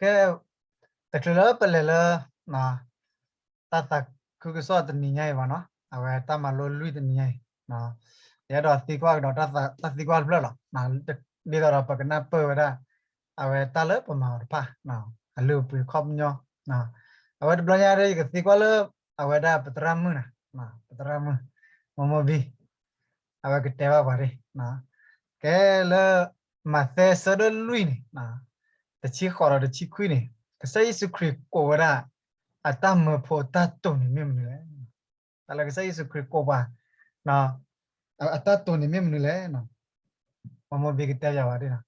ကဲ, တချုးလၢပလဲၤလၢ တၢ်သးခုကစီၣ်တနံၤညါအံၤဘၣ်နီၤ, အဝဲတၢ်မၤလိလွံၢ်တနံၤညါအံၤ, ယအဲၣ်ဒိးသံကွၢ်ကဒီးတၢ်သံကွၢ်တဖျၢၣ်လီၤ. ဒ်သိးဒီးပကနၢ်ပၢၢ်ဝဲဒၣ် အဝဲတၢ်လၢပမၤအီၤတဖၣ် အလုၢ်အပှ့ၤအခီပညီ, အဝဲတဘျီညါဒီး ယကသံကွၢ်လၢ အဝဲဒၣ်ပသရၣ်မုၣ်န့ၣ်, ပသရၣ်မုၣ် မိၢ်မိၢ်ဘံၣ်, အဝဲကတဲဘၣ်ပှၤဒ် ကဲလၢ မးသဲဆၢဒိၣ်လွံၢ်န့ၣ်, တဆံဃိးဒီးတဆံခွံန့ၣ်, ကစၢ်ယ့ၣ်ၡူးခရံာ်ကိးဝဲဒၣ် အတၢ်မၢဖိတၢ်တိာ်န့ၣ်မ့ၢ်မနုၤလဲၣ်. တၢ်လၢကစၢ်ယ့ၣ်ၡူးခရံာ်ကိးပှၤ အတၢ်တိာ်န့ၣ်မ့ၢ်မနုၤလဲၣ်. မိၢ်မိၢ်ဘံၣ်ကတဲပှၤဒ်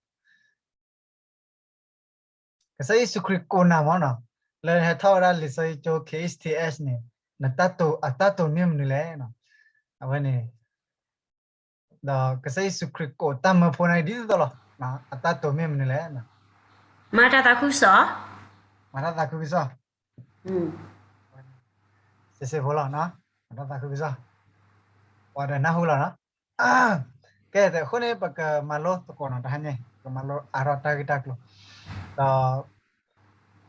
ကစၢ်ယ့ၣ်ၡူးခရံာ်ကိးနၤမ့ၢ်နီၤ, လၢနဟဲထီၣ်ဝဲဒၣ်လံာ်စီဆှံကၠိ K H T S န့ၣ်, နတၢ်တိာ် အတၢ်တိာ်မ့ၢ်မနုၤလဲၣ်. အဝဲန့ၣ် ဒီးကစၢ်ယ့ၣ်ၡူးခရံာ်ကိးတၢ်မၢဖိန့ၣ်ဒ်သိးလီၤ, အတၢ်တိာ်မ့ၢ်မနုၤလဲၣ်. မၤတၢ်သးခုကစီၣ်, မၤတၢ်သးခုကစီၣ်, စ့စ့ဖိလီၤ, မၤတၢ်သးခုကစီၣ်, ပှၤဒီးနၢ်ဟူလီၤနီၤ. ကဲ အဃိန့ၣ် ပကမၤလိသကိးနီၤ, တဟါညါ ပကမၤလိအါထီၣ်တၢ်ဂ့ၢ်တၢ်ကျိၤ, ဒီး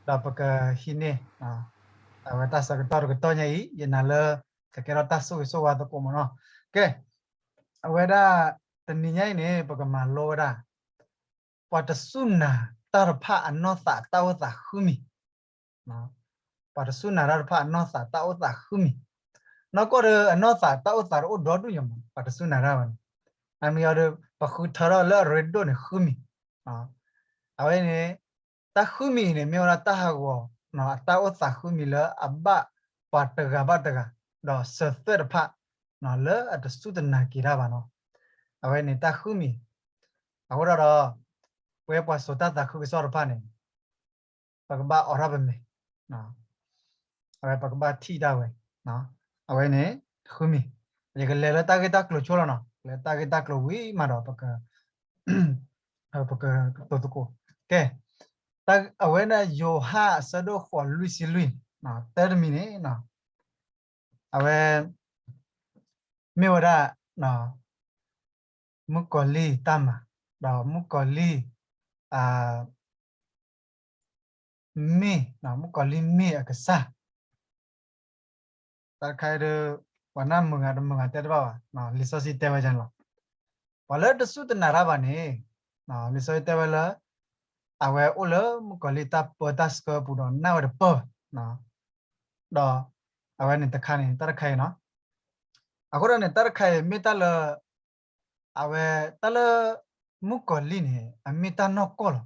ဒီးပကဟံးန့ၢ် အဝဲတၢ်ဆၢကတီၢ်တကတီၢ်ညါအံၤ, ယနာ်လၢ ကကဲထီၣ်တၢ်ဆိၣ်ဂ့ၤဆိၣ်ဝါသကိးမ့ၢ်နီၤ. ကဲ အဝဲဒၣ် တနံၤညါအံၤန့ၣ် ပကမၤလိဝဲဒၣ် ပှၤတစူၢ်နာ်တၢ်တဖၣ်အနီၢ်သးတၢ်အိၣ်သးဃုမံၤ ပှၤတစူၢ်နာ်တၢ်တဖၣ်အနီၢ်သးတၢ်အိၣ်သးဃုမံၤ, နီၢ်ကီၢ်ဒီးအနီၢ်သးတၢ်အိၣ်သးတအိၣ်ဒီဒူၣ်ညါမး, ပှၤတစူၢ်နာ်တၢ်ဘၣ်န့ၣ်, နမ့ၢ်အီၤဒီး ပဃုထၢထီၣ်လၢအရ့ဒိၣ်န့ၣ်ဃုမံၤ, အဝဲန့ၣ် တၢ်ဃုမံၤအံၤန့ၣ် မ့ၢ်ဝဲဒၣ်တၢ်ဟးဂီၤ အတၢ်အိၣ်သးဃုမံၤလၢအဘၣ်ပှၤတဂၤဘၣ်တဂၤ ဒီးစၢၤသွဲၣ်တဖၣ် လၢအတစူၢ်တနာ်က့ၤတၢ်ဘၣ်နီၤ, အဝဲန့ၣ်တၢ်ဃုမံၤ, အဃိဒီး ပဝဲပှၤစိာ်တၢ်သးခုကစီၣ်တဖၣ်န့ၣ် ပကဘၣ်အိးထီၣ်ပမဲာ်, အဝဲပကဘၣ်ထံၣ်တၢ်ဝဲ, အဝဲန့ၣ် ဃုမံၤ, ယကလဲၤလၢတၢ်ဂ့ၢ်တၢ်ကျိၤဆိလီၤနီၤ, လဲၤတၢ်ဂ့ၢ်တၢ်ကျိၤဝံၤမးဒီး ပက ပကတိၤသကိး, ကဲ, အဝဲဒၣ်ယိၤဟၣ်အဆၢဒိၣ်ဃိးလွံၢ်ဆံလွံၢ်, တၢ်တမံၤန့ၣ် အဝဲ မ့ၢ်ဝဲဒၣ် မုၣ်ကီၤလံၢ်တၢ်မၤ, ဒီးမုၣ်ကီၤလံၢ် မ့ၢ် မုၣ်ကီၤလံၢ်မ့ၢ်အကစၢ်, တၢ်တခါအံၤဒီး ပှၤနၢ်မုာ်ဂၤတမုာ်ဂၤတဲတဘၣ်ဘၣ်, လံာ်စီဆှံတဲဝဲဒ်န့ၣ်လီၤ. ပှၤလၢတစူၢ်တနာ်တၢ်ဘၣ်န့ၣ် လံာ်စီဆှံတဲဝဲလၢ အဝဲအိၣ်လၢမုၣ်ကီၤလံၢ်တၢ်ပၢတၢ်ဆှၢအပူၤဒီးနၢ်ဝဲတပၢၢ်ဘၣ်, ဒီးအဝဲန့ၣ်တခါန့ၣ် တၢ်တခါအံၤနီၤ, အဃိဒီးန့ၣ် တၢ်တခါအံၤမ့ၢ်တၢ်လၢ အဝဲတၢ်လၢ မုၣ်ကီၤလံၢ်န့ၣ် အမ့ၢ်တၢ်နီၢ်ကီၢ်လီၤ.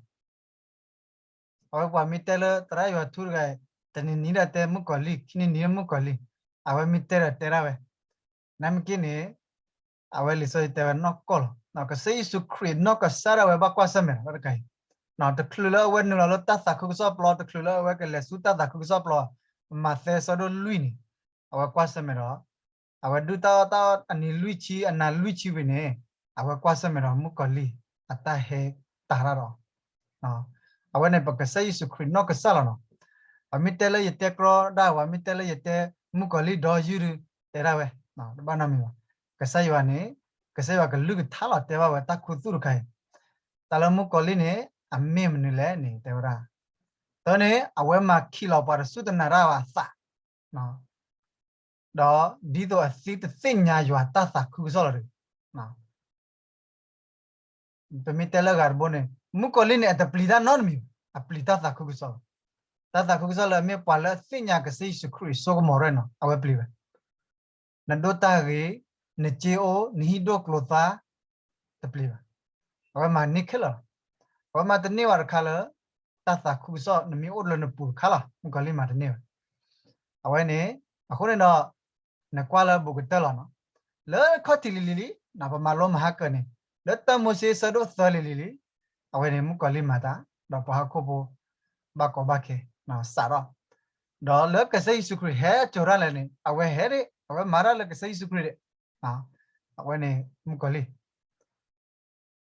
အဝဲပှၤမ့ၢ်တဲလၢသရၣ်ယွၤထူတဂၤအံၤ တနံၤနံၤဒီးတဲမုၣ်ကီၤလံၢ် ခံနံၤနံၤဒီးမုၣ်ကီၤလံၢ်, အဝဲမ့ၢ်တဲဒီးတဲဒၣ်ဝဲ, နမ့ၢ်က့န့ၣ် အဝဲလံာ်စီဆှံတဲဝဲနီၢ်ကီၢ်လီၤ. ကစၢ်ယ့ၣ်ၡူးခရံာ်နီၢ်ကစၢ်ဒၣ်ဝဲဘၣ်ကွၢ်ဆၢၣ်မဲာ်လီၤ တၢ်တခါအံၤ, တချုးလၢအဝဲနုာ်လီၤလၢတၢ်သးခုကစီၣ်ပျီ တချုးလၢအဝဲကလဲၤဆူတၢ်သးခုကစီၣ်ပျီ, မးသဲဆၢဒိၣ်လွံၢ်န့ၣ် အဝဲကွၢ်ဆၢၣ်မဲာ်ဒီး အဝဲဒုၣ်တၢ်အီၣ်တၢ်အီအနံၤလွံၢ်ဆံ အနၤလွံၢ်ဆံဝံၤန့ၣ် အဝဲကွၢ်ဆၢၣ်မဲာ်ဒီးမုၣ်ကီၤလံၢ် အတၢ်ဟဲတၢ်တၢ်ဒီး အဝဲန့ၣ်ပကစၢ်ယ့ၣ်ၡူးခရံာ်နီၢ်ကစၢ်လီၤနီၤ. ပှၤမ့ၢ်တဲလၢယတဲကြီဒၣ် ပှၤမ့ၢ်တဲလၢယတဲမုၣ်ကီၤလံၢ်ဒီယုၢ်ဒု တဲဒၣ်ဝဲ, တဘၣ်နီတမံၤဘၣ်. ကစၢ်ယွၤန့ၣ် ကစၢ်ယွၤကလုၢ်ကထါလီၤတဲဘၣ်ဝဲတၢ်ခူသူၣ်တခါအံၤ, တၢ်လၢမုၣ်ကီၤလံၢ်န့ၣ် အမ့ၢ်မနုၤလဲၣ်န့ၣ် တဲဝဲဒၣ်, တၢ်န့ၣ် အဝဲမၤခံးလီၤပှၤတစူၢ်တနာ်တၢ်ဘၣ်အသး ဒီးဒ်သိးအသံတသ့ၣ်ညါယွၤတၢ်သးခုကစီၣ်လီၤတဂ့ၤ. ပမ့ၢ်တဲလၢအဂၤတဘိန့ၣ် မုၣ်ကီၤလံၢ်န့ၣ် အတပျံၤတၢ်နီတမံၤဘၣ်, အပျံၤတၢ်သးခုကစီၣ်လီၤ. တၢ်သးခုကစီၣ်လၢအမ့ၢ်ပှၤလၢအသ့ၣ်ညါကစၢ်ယ့ၣ်ၡူးခရံာ်အစိကမီၤရဲၣ်နီၤ အဝဲပျံၤဝဲ. နဒိၣ်တၢ်ဂ့ၤ, နစ့အိၣ်, နဟံၣ်ဒိၣ်ကျိၤသါ တပျံၤဘၣ်. အဝဲမၤန့ၢ်ခဲလၢာ်လီၤ. အဝဲမၤတန့ၢ်ဝဲတခါလၢ တၢ်သးခုကစီၣ် နမ့ၢ်အိၣ်လၢနပူၤတခါလီၤ, မုၣ်ကီၤလံၢ်မၤတန့ၢ်ဝဲ. အဝဲန့ၣ် အဃိန့ၣ်ဒီး နကွၢ်လၢဘူးကတၢၢ်လီၤနီၤ. လၢခီၣ်ထံးလံၤလံၤလံၤ ပမၤလိမၤဟါကၢၤန့ၣ် လၢတၢမိၤၡ့ဆၢဒိၣ်သၢလံၤလံၤလံၤ အဝဲန့ၣ် မုၣ်ကီၤလံၢ်မၤတၢ် ဒီးပှၤဟီၣ်ခိၣ်ဖိ ဘၣ်ကီဘၣ်ခဲ စးထီၣ် ဒီးလၢကစၢ်ယ့ၣ်ၡူးခရံာ်ဟဲစိာ်တၢ်လဲၣ်န့ၣ် အဝဲဟဲဒၣ် အဝဲမၤတၢ်လၢကစၢ်ယ့ၣ်ၡူးခရံာ်ဒၣ် အဝဲန့ၣ် မုၣ်ကီၤလံၢ်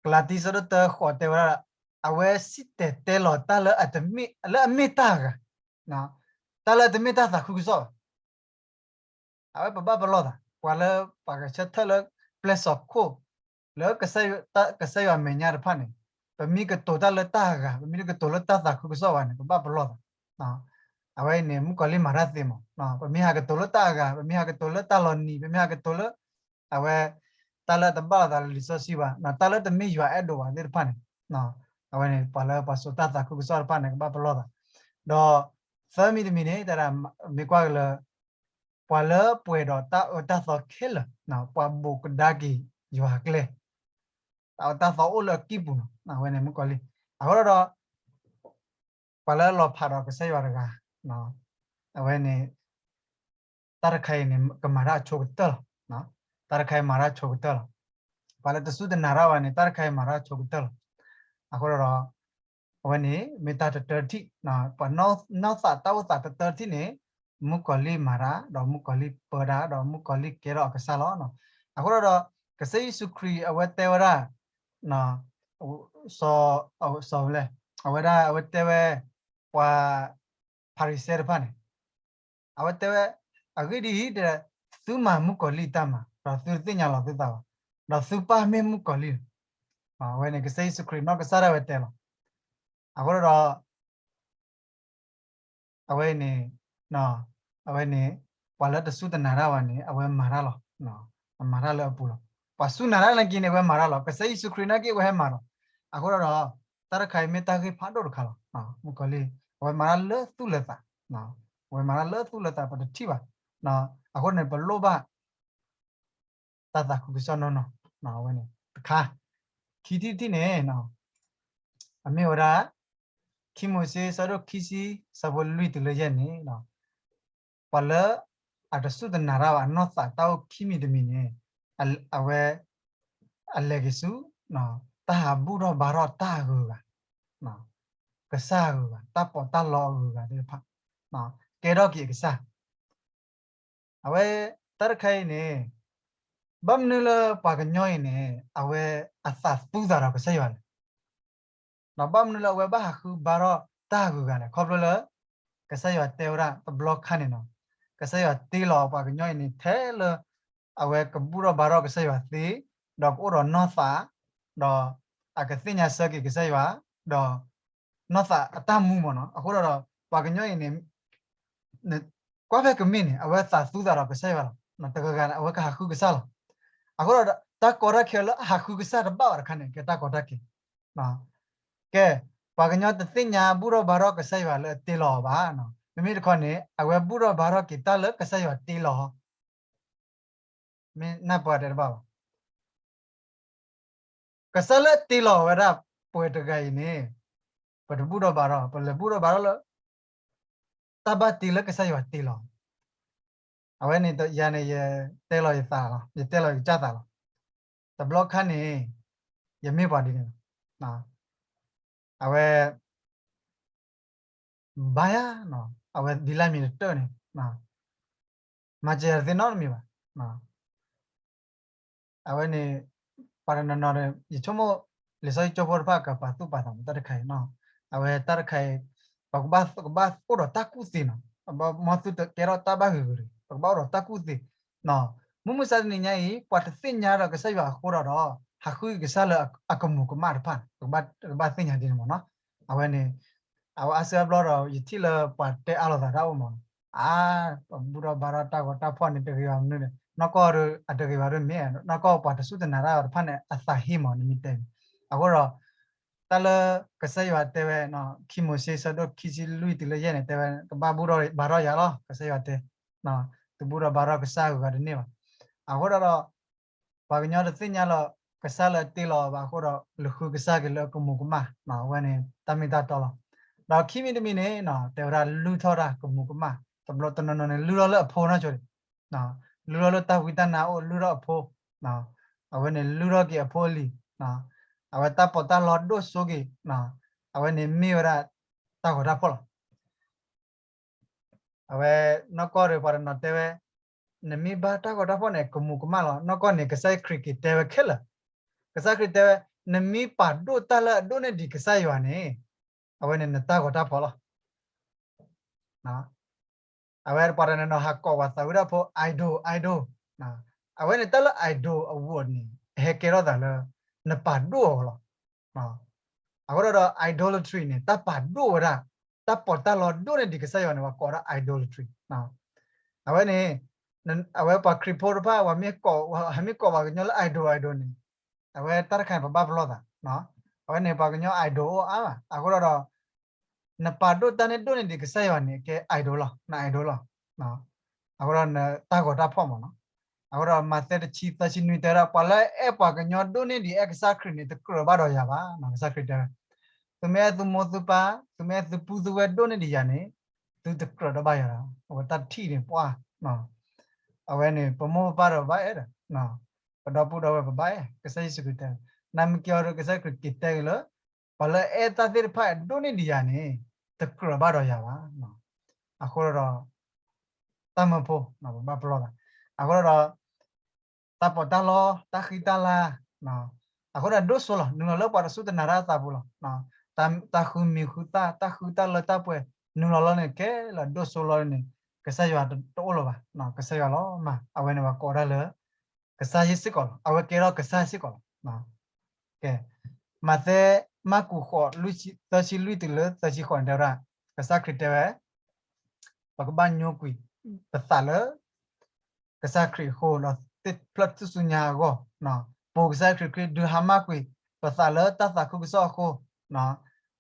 ကလၤတံ ဆၢဒိၣ်တၢ ဃိး တဲဝဲဒၣ် အဝဲစံၣ်တဲၤတဲလီၤတၢ်လၢအတမ့ၢ် လၢအမ့ၢ်တၢ်ဂၤ တၢ်လၢအတမ့ၢ်တၢ်သးခုကစီၣ်ဘၣ်. အဝဲပဘၣ်ပလီၢ်သး ပှၤလၢပှၤဂဲၤဆၢထၢၣ်လၢပျဲၢ်စီၤခိၣ် လၢကစၢ်ယွၤမဲာ်ညါတဖၣ်န့ၣ် ပမ့ၢ်ကတိၤတၢ်လၢတၢ်အဂၤ, ပမ့ၢ်ကတိၤလၢတၢ်သးခုကစီၣ်ဘၣ်န့ၣ် ကဘၣ်ပလီၢ်သး. အဝဲအံၤန့ၣ် မုၣ်ကီၤလံၢ်မၤတၢ်သ့မး. ပမ့ၢ်ဟးကတိၤလၢတၢ်အဂၤ, ပမ့ၢ်ဟးကတိၤလၢတၢ်လီၤနံၤ, ပမ့ၢ်ဟးကတိၤလၢ အဝဲ တၢ်လၢတဘၣ်လိာ်သးလၢလံာ်စီဆှံဘၣ်, တၢ်လၢတမ့ၢ်ယွၤအဲၣ်ဒိးဘၣ်သ့ၣ်တဖၣ်န့ၣ်, အဝဲန့ၣ် ပှၤလၢပှၤစိာ်တၢ်သးခုကစီၣ်တဖၣ်န့ၣ် ကဘၣ်ပလီၢ်သး. ဒီးသၢမံၤတမံၤန့ၣ် တၢ်မ့ၢ်ကွၢ်က့ၤလၢ ပှၤလၢပှဲၤဒီးတၢ်အၢတၢ်သီခဲလၢာ်, ပှၤဘိးကဒါက့ၤယွၤအကျဲ, တၢ်အၢတၢ်သီအိၣ်လၢအကံၢ်ပူၤန့ၣ်, အဝဲန့ၣ်မုၣ်ကီၤလံၢ်. အဃိဒီး ပှၤလၢအလီၤဖးဒီးကစၢ်ယွၤတဂၤ, အဝဲန့ၣ် တၢ်တခါအံၤန့ၣ် ကမၤတၢ်အဆိကတၢၢ်လီၤ. တၢ်တခါအံၤမၤတၢ်အဆိကတၢၢ်လီၤ. ပှၤလၢတစူၢ်တနာ်တၢ်ဘၣ်န့ၣ် တၢ်တခါအံၤမၤတၢ်အဆိကတၢၢ်လီၤ. အဃိဒီး အဝဲန့ၣ် မ့ၢ်တၢ်တတၢတထံၣ်, ပှၤနီၢ်သးတၢ်အိၣ်သးတတၢတထံၣ်န့ၣ် မုၣ်ကီၤလံၢ်မၤတၢ်, ဒီးမုၣ်ကီၤလံၢ်ပၢတၢ်, ဒီးမုၣ်ကီၤလံၢ်ကဲထီၣ်အကစၢ်လီၤ. အဃိဒီး ကစၢ်ယ့ၣ်ၡူးခရံာ်အဝဲတဲဝဲဒၣ် စီၤ စီၤလဲၣ်, အဝဲဒၣ်အဝဲတဲဝဲ ပှၤဖၤရံၤၡဲတဖၣ်န့ၣ်, အဝဲတဲဝဲ အဂ့ၢ်ဒ်အံၤ, သုမၤမုၣ်ကီၤလံၢ်တၢ်မၤ, ဒီးသုတသ့ၣ်ညါလီၤသုသးဘၣ်, ဒီးသုပၢ်မ့ၢ်မုၣ်ကီၤလံၢ်လီၤ. အဝဲန့ၣ် ကစၢ်ယ့ၣ်ၡူးခရံာ်နီၢ်ကစၢ်ဒၣ်ဝဲတဲလီၤ. အဃိဒီး အဝဲန့ၣ်, အဝဲန့ၣ် ပှၤလၢတစူၢ်တနာ်တၢ်ဘၣ်န့ၣ် အဝဲမၤတၢ်လီၤ. အမၤတၢ်လၢအပူၤလီၤ. ပှၤစူၢ်နာ်တၢ်နာ်က့န့ၣ် အဝဲမၤတၢ်လီၤ. ကစၢ်ယ့ၣ်ၡူးခရံာ်နာ်က့အဝဲဟဲမၤလီၤ. အဃိဒီး တၢ်တခါအံၤမ့ၢ်တၢ်ဂ့ၢ်ဖးဒိၣ်တခါလီၤ. မုၣ်ကီၤလံၢ် အဝဲမၤတၢ်လၢသူၣ်လၢသး, အဝဲမၤတၢ်လၢသူၣ်လၢသး ပတထံၣ်ဘၣ်. အဃိန့ၣ် ပလိၣ်ဘၣ် တၢ်သးခုကစီၣ်နီၢ်နီၢ်, အဝဲန့ၣ်တခါ. ခံထံၣ်တထံၣ်န့ၣ် အမ့ၢ်ဝဲဒၣ် ခံမိၤၡ့ ဆၢဒိၣ်ခံဆံ ဆၢဖိလွံၢ်တုၤလၢယဲၢ်န့ၣ်, ပှၤလၢအတစူၢ်တနာ်တၢ်ဘၣ် အနီၢ်သးတၢ်အိၣ်ခံမံၤတမံၤန့ၣ်, အဝဲ အလဲၤက့ၤဆူ တၢ်ဟးဘူၣ်ထီၣ်ဘါထီၣ်တၢ်အဂုၤအဂၤ, ကစၢ်အဂုၤအဂၤ, တၢ်ပီးတၢ်လီအဂုၤအဂၤသ့ၣ်တဖၣ်, ကဲထီၣ်က့ၤအကစၢ် အဝဲ တၢ်တခါအံၤန့ၣ် ဘၣ်မနုၤလၢပှၤကညီအံၤန့ၣ် အဝဲအသးသူသးဒီးကစၢ်ယွၤလဲၣ်. ဒီးဘၣ်မနုၤလၢအဝဲဘၣ်ဟးဃုဘါထီၣ်တၢ်အဂုၤအဂၤလဲၣ်. ခီဖျိလၢ ကစၢ်ယွၤတဲဝဲဒၣ်တဘျီခါန့ၣ်နီၤ, ကစၢ်ယွၤတ့လီၤပှၤကညီအံၤန့ၣ် ထဲလၢ အဝဲကဘူၣ်ထီၣ်ဘါထီၣ်ကစၢ်ယွၤသ့, ဒီးကအိၣ်ဒီးနီၢ်သး, ဒီးအကသ့ၣ်ညါဆၢက့ၤကစၢ်ယွၤ, ဒီး နီၢ်သးအတၢ်မူမ့ၢ်နီၤ. အဃိဒီး ပှၤကညီအံၤန့ၣ် ကွၢ်ဖဲကမ့ၢ်န့ၣ် အဝဲသးသူသးဒီးကစၢ်ယွၤလီၤ. တဂၤဂၤန့ၣ် အဝဲကဟးဃုကစၢ်လီၤ. အဃိဒီး တၢ်ကီတၢ်ခဲလၢအဟးဃုကစၢ်တဘၣ်ဘၣ်တခါန့ၣ် ကဲတၢ်ကီတၢ်ခဲ ကဲ ပှၤကညီတသ့ၣ်ညါဘူၣ်ထီၣ်ဘါထီၣ်ကစၢ်ယွၤလၢအတ့လီၤအီၤဘၣ်. မ့မ့ၢ်တခီန့ၣ် အဝဲဘူၣ်ထီၣ်ဘါထီၣ်က့ၤတၢ်လၢကစၢ်ယွၤတ့လီၤအီၤ မ့ၢ်နၢ်ပၢၢ်တဲတဘၣ်ဘၣ်. ကစၢ်လၢအတ့လီၤဝဲဒၣ် ပှၤတဂၤအံၤန့ၣ် ပတဘူၣ်ထီၣ်ဘါထီၣ်, ပလဲၤဘူၣ်ထီၣ်ဘါထီၣ်လၢ တၢ်ဘၣ်တ့လၢကစၢ်ယွၤတ့လီၤ. အဝဲန့ၣ်ယၤန့ၣ် ယတဲလီၤယသးလီၤ, ယတဲလီၤယကစၢ်သးလီၤ. တဘျီခါန့ၣ် ယမ့ၢ်ပှၤဒ်န့ၣ်လီၤ. အဝဲ ဘါယၤ, အဝဲဒ်လၢမံၤတတၢၢ်န့ၣ် မၤစၢၤယၤတသ့နီတမံၤဘၣ်. အဝဲန့ၣ် ပှၤတနီၤနီၤဒီး ယဆိကမိၣ် လံာ်စီဆှံကၠိဖိတဖၣ်ကပာ်သူၣ်ပာ်သးမး တၢ်တခါအံၤ, အဝဲတၢ်တခါအံၤ ပကဘၣ်အိၣ်ဒီးတၢ်ကူၣ်သ့နီၤ, မ့ၢ်သုတကဲထီၣ်တၢ်ဘၣ်ဂ့ၤဂ့ၤတဂ့ၤ, ပကဘၣ်အိၣ်ဒီးတၢ်ကူၣ်သ့. မုၢ်မဆါတနံၤညါအံၤ ပှၤတသ့ၣ်ညါဒီးကစၢ်ယွၤအဃိဒီး ဟးဃုက့ၤကစၢ်လၢအကမူၤကမၣ်တဖၣ်န့ၣ် ပကဘၣ်သ့ၣ်ညါဒ်န့ၣ်မးနီၤ. အဝဲန့ၣ် အဝဲအါစုအါဘျီဒီး ယထံၣ်လၢပှၤတဲအါလိာ်သးတၢ်အိၣ်မးနီၤ, အါ ပဘူၣ်ထီၣ်ဘါထီၣ်တၢ်ဂီၤတၢ်ဖီၣ်န့ၣ် တဂ့ၤဘၣ်မနုၤလဲၣ်, နီၢ်ကီၢ်ဒီးအတဂ့ၤဘၣ်ဒီးမ့ၢ် နီၢ်ကီၢ်ပှၤတစူၢ်တနာ်တၢ်တဖၣ်န့ၣ် အသးဟ့မး နမ့ၢ်တဲန့ၣ်. အဃိဒီး တၢ်လၢကစၢ်ယွၤတဲဝဲ ခံမိၤၡ့ ဆၢဒိၣ်ခံဆံလွံၢ်တုၤလၢယဲၢ်န့ၣ် တဲဝဲ ကဘၣ်ဘူၣ်ထီၣ်ဘါထီၣ်ယၤလီၤ ကစၢ်ယွၤတဲ, သုဘူၣ်ထီၣ်ဘါထီၣ်ကစၢ်အဂုၤအဂၤတန့ၢ်ဘၣ်. အဃိဒီး ပှၤကညီတသ့ၣ်ညါလီၤ ကစၢ်လၢအတ့လီၤအီၤဘၣ်အဃိဒီး လဲၤဃုကစၢ်က့ၤလၢကမူၤကမၣ်, အဝဲန့ၣ် တၢ်မ့ၢ်တၢ်တီလီၤ. ဒီးခံမံၤတမံၤန့ၣ် တဲဝဲဒၣ်လုၢ်ထီၣ်တၢ်ကမူၤကမၣ်, တဘျီတနီၤနီၤန့ၣ် လုၢ်ထီၣ်လၢအဖိနီၢ်ဆိန့ၣ်, လုၢ်ထီၣ်လၢတၢ်ဝံတၢ်နါအိၣ် လုၢ်ထီၣ်အဖိ, အဝဲန့ၣ်လုၢ်ထီၣ်က့ၤအဖိအလံၤ, အဝဲတၢ်ပီးတၢ်လီဒိၣ်စိက့ၤ, အဝဲန့ၣ်မ့ၢ်ဝဲဒၣ်တၢ်ဂီၤတၢ်ဖီၣ်လီၤ. အဝဲနီၢ်ကီၢ်ဒီးပှၤတနီၤတဲဝဲ, နမ့ၢ်ဘါတၢ်ဂီၤတၢ်ဖီၣ်န့ၣ် ကမူၤကမၣ်လီၤ. နီၢ်ကီၢ်န့ၣ် ကစၢ်ခရံာ်က့ၤတဲဝဲခဲလၢာ်, ကစၢ်ခရံာ်တဲဝဲ, နမ့ၢ်ပာ်ဒိၣ်တၢ်လၢအဒိၣ်န့ၢ်ဒံးကစၢ်ယွၤန့ၣ်, အဝဲန့ၣ်နတၢ်ဂီၤတၢ်ဖီၣ်လီၤ. အဝဲပှၤတနီၤနီၤဟးကိးပှၤသးဝံၣ်တၢ်ဖိ idol, idol, အဝဲန့ၣ်တၢ်လၢ idol အဝဲန့ၣ် အဟဲကဲထီၣ်သးလၢ နပာ်ဒိၣ်အီၤလီၤ. အဃိဒီး idolatry န့ၣ် တၢ်ပာ်ဒိၣ်ဝဲဒၣ်, တၢ်ပီးတၢ်လီဒိၣ်န့ၢ်ဒံးကစၢ်ယွၤန့ၣ် ပှၤကိးဒၣ် idolatry. အဝဲန့ၣ် အဝဲပှၤခရံာ်ဖိတဖၣ် ပှၤမ့ၢ်ကိး, ဟဲမ့ၢ်ကိးပှၤကညီလၢ idol, idol န့ၣ်, အဝဲတၢ်တခါန့ၣ် ပဘၣ်ပလီၢ်သး, အဝဲန့ၣ် ပှၤကညီ idol အိၣ်အါဘၣ်. အဃိဒီး နပာ်ဒိၣ်တၢ်န့ၣ်ဒိၣ်န့ၢ်ဒံးကစၢ်ယွၤန့ၣ် ကဲ idol လီၤ, န idol လီၤ. အဃိဒီးနတၢ်ဂီၤတၢ်ဖီၣ်မးနီၤ. အဃိဒီးမးသဲတဆံသၢဆံနွံတဲဝဲဒၣ် ပှၤလၢအဲၣ်ပှၤကညီဒိၣ်န့ၢ်ဒံးအဲၣ်ကစၢ်ခရံာ်န့ၣ် တကြၢးဘၣ်ဒီးယၤဘၣ်. ကစၢ်ခရံာ်တဲဝဲ, သုမ့ၢ်အဲၣ်သုမိၢ်သုပၢ်, သုမ့ၢ်အဲၣ်သုပုၢ်သုဝဲၢ်ဒိၣ်န့ၢ်ဒံးယၤန့ၣ်, သုတကြၢးဒီးဘၣ်ယၤလီၤ. အဝဲတၢ်ထံၣ်န့ၣ်ပှၢ်, အဝဲန့ၣ် ပမိၢ်ပပၢ်ဒီးဘၣ်အဲၣ်ဒီး ပဒီပုၢ်ဒီဝဲၢ်ပဘၣ်အဲၣ်, ကစၢ်ယ့ၣ်ၡူးခရံာ်တဲ, နမ့ၢ်က့ၤအီၤဒီး ကစၢ်ခရံာ်က့ၤတဲက့ၤလၢ ပှၤလၢအဲၣ်တၢ်သ့ၣ်တဖၣ်ဒိၣ်န့ၢ်ဒံးယၤန့ၣ် တကြၢးဘၣ်ဒီးယၤဘၣ်. အဃိဒီး တၢ်မၢဖိ ပဘၣ်ပလီၢ်သး, အဃိဒီး တၢ်ပီးတၢ်လီ တၢ်ဃံတၢ်လၤ, အဃိဒီးဒိၣ်စိလီၤ, နုာ်လီၤလၢပှၤတစူၢ်တနာ်တၢ်အသးပူၤလီၤ. တၢ်ဃုမံၤဃုသၣ်, တၢ်ဃုတၢ်လၢတၢ်ပှဲၤ, နုာ်လီၤလီၤန့ၣ် ကဲလၢဒိၣ်စိလီၤန့ၣ် ကစၢ်ယွၤတအိၣ်လၢၤဘၣ်. ကစၢ်ယွၤလီၤမး, အဝဲန့ၣ်ပှၤကိးဒၣ်လၢ ကစၢ်ယ့ၣ်စ့ၢ်ကီးလီၤ, အဝဲကဲထီၣ်ကစၢ်စ့ၢ်ကီးလီၤ. ကဲ, မးသဲ, မၢ်ကူးဃိး သၢဆံလွံၢ်တုၤလၢသၢဆံဃိးန့ၣ် တဲဝဲဒၣ်, ကစၢ်ခရံာ်တဲဝဲ, ပကဘၣ်ညိကွံာ်ပသးလၢ ကစၢ်ခရံာ်အဃိ ဒီးသ့ၣ်ဖျၢၣ်ထူၣ်စုညါအဂီၢ်, ပကစၢ်ခရံာ်ခရံာ်ဒုးဟါမၢ်ကွံာ် ပသးလၢတၢ်သးခုကစီၣ်အဃိ,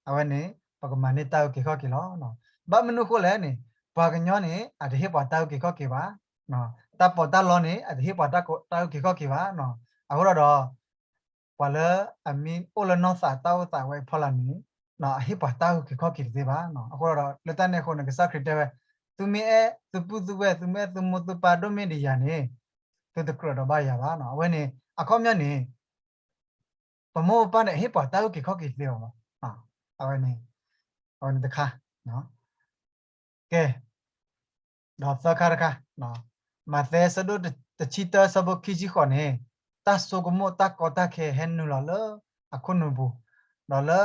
အဝဲန့ၣ် ပကမၤန့ၢ်တၢ်အုၣ်က့ၤခီၣ်က့ၤလီၤ. ဘၣ်မနုၤအဃိလဲၣ်န့ၣ်, ပှၤကညီန့ၣ် အတဟ့ၣ်ပှၤတၢ်အုၣ်က့ၤခီၣ်က့ၤဘၣ်. တၢ်ပီးတၢ်လီန့ၣ် အတဟ့ၣ်ပှၤတၢ်အုၣ်က့ၤခီၣ်က့ၤဘၣ်. အဃိဒီး ပှၤလၢအမ့ၢ်အိၣ်လၢနီၢ်သးတၢ်အိၣ်သးဝဲအဖီလာ်န့ၣ်, အဟ့ၣ်ပှၤတၢ်အုၣ်က့ၤခီၣ်က့ၤတသ့ဘၣ်. အဃိဒီး လၢတၢ်န့ၣ်အဃိန့ၣ် ကစၢ်ခရံာ်တဲဝဲ, သုမ့ၢ်အဲၣ်သုပုၢ်သုဝဲၢ်, သုမ့ၢ်အဲၣ်သုမိၢ်သုပၢ်ဒိၣ်မ့ၢ်ဒံးယၤန့ၣ်, သုတကြၢးဒီးဘၣ်ယၤဘၣ်. အဝဲန့ၣ် အခီပညီန့ၣ် ပမိၢ်ပပၢ်န့ၣ် အဟ့ၣ်ပှၤတၢ်အုၣ်က့ၤခီၣ်က့ၤတသ့ဘၣ်မး. အဝဲန့ၣ်, အဝဲန့ၣ်တခါ, ကဲ, ဒီးသၢခါတခါ, မးသဲအဆၢဒိၣ်တဆံတၢအဆၢဖိခံဆံဃိးန့ၣ်, တၢ်ဆိကမိၣ်တၢ်ကီတၢ်ခဲဟဲနုာ်လီၤလၢအခိၣ်နူာ်ပူၤ, ဒီးလၢ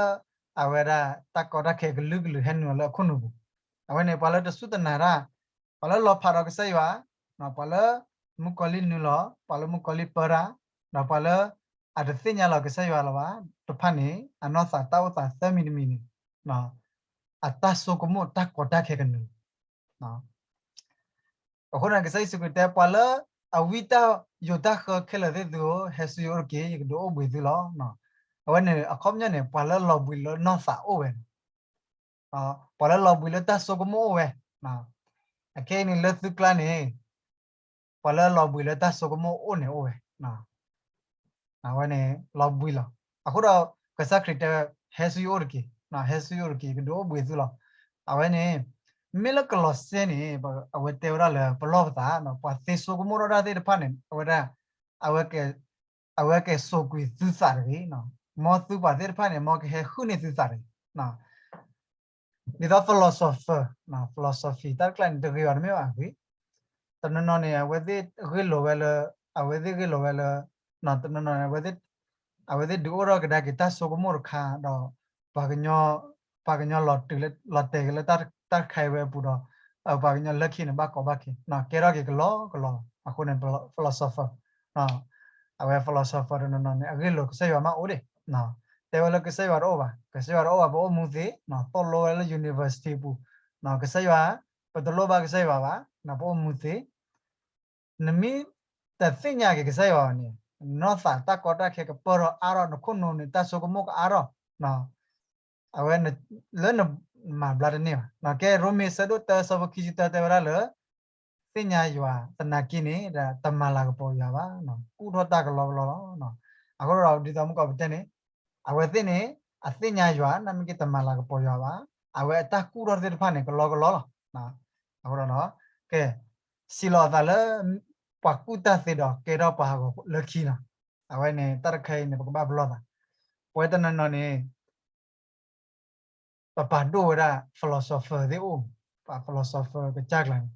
အဝဲဒၣ်တၢ်ကီတၢ်ခဲကလုာ်ကလုာ်ဟဲနုာ်လီၤလၢအခိၣ်နူာ်ပူၤ, အဝဲန့ၣ် ပှၤလၢတစူၢ်တနာ်တၢ်, ပှၤလၢလီၤဖးဒီးကစၢ်ယွၤ, ပှၤလၢမုၣ်ကီၤလံၢ်နုာ်လီၤ, ပှၤလၢမုၣ်ကီၤလံၢ်ပၢတၢ်, ဒီးပှၤလၢအတသ့ၣ်ညါလီၤကစၢ်ယွၤလၢၤဘၣ်တဖၣ်န့ၣ် အနီၢ်သးတၢ်အိၣ်သးသၢမံၤတမံၤန့ၣ်, အတၢ်ဆိကမိၣ်တၢ်ကီတၢ်ခဲကနုာ်လီၤ. အဃိန့ၣ် ကစၢ်ယ့ၣ်ၡူးခရံာ်တဲ ပှၤလၢအဝံတၢ်ယိးတၢ်ဃၢခဲလၢာ်သ့ၣ်သုဧၢ, ဟဲဆူယအိၣ်တက့ၢ်, ယကဒုးအိၣ်ဘှံးသုလီၤ. အဝဲန့ၣ်အခီပညီန့ၣ် ပှၤလၢလီၤဘှံးလၢနီၢ်သးအိၣ်ဝဲန့ၣ်, ပှၤလၢလီၤဘှံးလၢတၢ်ဆိကမိၣ်အိၣ်ဝဲ, အခဲအံၤန့ၣ်လၢသုကျါန့ၣ် ပှၤလၢလီၤဘှံးလၢတၢ်ဆိကမိၣ်အိၣ်န့ၣ်အိၣ်ဝဲ, အဝဲန့ၣ်လီၤဘှံးလီၤ. အဃိဒီး ကစၢ်ခရံာ်တဲဝဲ ဟဲဆူယအိၣ်တက့ၢ်, ဟဲဆူယအိၣ်တက့ၢ်, ယကဒုးအိၣ်ဘှံးသုလီၤ. အဝဲန့ၣ် မ့ၢ်လၢကလီးစဲန့ၣ် အဝဲတဲဝဲဒၣ်လၢပလီၢ်ပသး, ပှၤသ့ဆိကမိၣ်ထီၣ်တၢ်သ့ၣ်တဖၣ်န့ၣ် အဝဲဒၣ် အဝဲကဲစိာ်ကွံာ်သုသးတဂ့ၤ, မ်သုပှၤသ့ၣ်တဖၣ်န့ၣ် မ်ကဟဲဟုၣ်န့ၢ်သုသးတဂ့ၤ. ဒ်သိး philosopher, philosophy တၢ်တကျါန့ၣ် တဂ့ၤဘၣ်တမ့ၢ်ဘၣ်ဂ့ၤ, တနီၤနီၤန့ၣ် အဝဲသ့ၣ်ဂ့ၢ်လိာ်ဝဲလၢ, အဝဲသ့ၣ်ဂ့ၢ်လိာ်ဝဲလၢ, တနီၤနီၤန့ၣ် အဝဲသ့ၣ်ဒုးအိၣ်ထီၣ်ကဒါက့ၤတၢ်ဆိကမိၣ်တခါဒီး ပှၤကညီလီၤတုၤလီၤတဲာ်က့ၤလၢတၢ်တခါအံၤဝဲအပူၤဒီး ပှၤကညီလၢခံန့ၣ် ဘၣ်ကီဘၣ်ခဲ, ကဲထီၣ်က့ၤကလီကလီ, အဃိန့ၣ် philosopher, အဝဲ philosopher တနီၤနီၤန့ၣ် အဂ့ၢ်လိာ်ကစၢ်ယွၤမးအိၣ်ဒံး, တဲဝဲလၢကစၢ်ယွၤတအိၣ်ဘၣ်, ကစၢ်ယွၤတအိၣ်ဘၣ် ပအိၣ်မူသ့, သိၣ်လိဝဲလၢ university အပူၤ, ကစၢ်ယွၤ ပတလိၣ်ဘၣ်ကစၢ်ယွၤဘၣ်, ပအိၣ်မူသ့ နမ့ၢ်တသ့ၣ်ညါက့ၤကစၢ်ယွၤဘၣ်န့ၣ် နီၢ်သးတၢ်ကီတၢ်ခဲကပၢၢ်ထီၣ်အါထီၣ်, နခိၣ်နူာ်န့ၣ် တၢ်ဆိကမိၣ်ကအါထီၣ်, အဝဲလၢနမၤဘျါတန့ၢ်ဘၣ်. ကဲ ရိမ့ၤဆၢဒိၣ်တၢဆၢဖိခံဆံတၢတဲဝဲဒၣ်လၢ သ့ၣ်ညါယွၤသနာ်က့န့ၣ် တမၤလၤကပီၤယွၤဘၣ်, ကူၣ်ထီၣ်တၢ်ကလီကလီလီၤ. အဃိဒီး ဒ်သိးမုၢ်ကီၢ်ပတဲန့ၣ် အဝဲသ့ၣ်န့ၣ် အသ့ၣ်ညါယွၤ နာ်မ့ၢ်က့တမၤလၤကပီၤယွၤဘၣ်, အဝဲအတၢ်ကူၣ်ထီၣ်သ့ၣ်တဖၣ်န့ၣ် ကလီကလီလီၤ. အဃိဒီး ကဲ စံးလီၤအသးလၢ ပှၤကူၣ်တၢ်သ့ဒီးကဲထီၣ်ပှၤဟးဂီၤလၢခံလီၤ. အဝဲန့ၣ် တၢ်တခါအံၤန့ၣ် ပကဘၣ်ပလီၢ်သး, ပဝဲတနီၤနီၤန့ၣ် ပပာ်ဒိၣ်ဝဲဒၣ် philosopher သ့ၣ်အိၣ်, ပှၤ philosopher ကစၢ်ကျါန့ၣ်,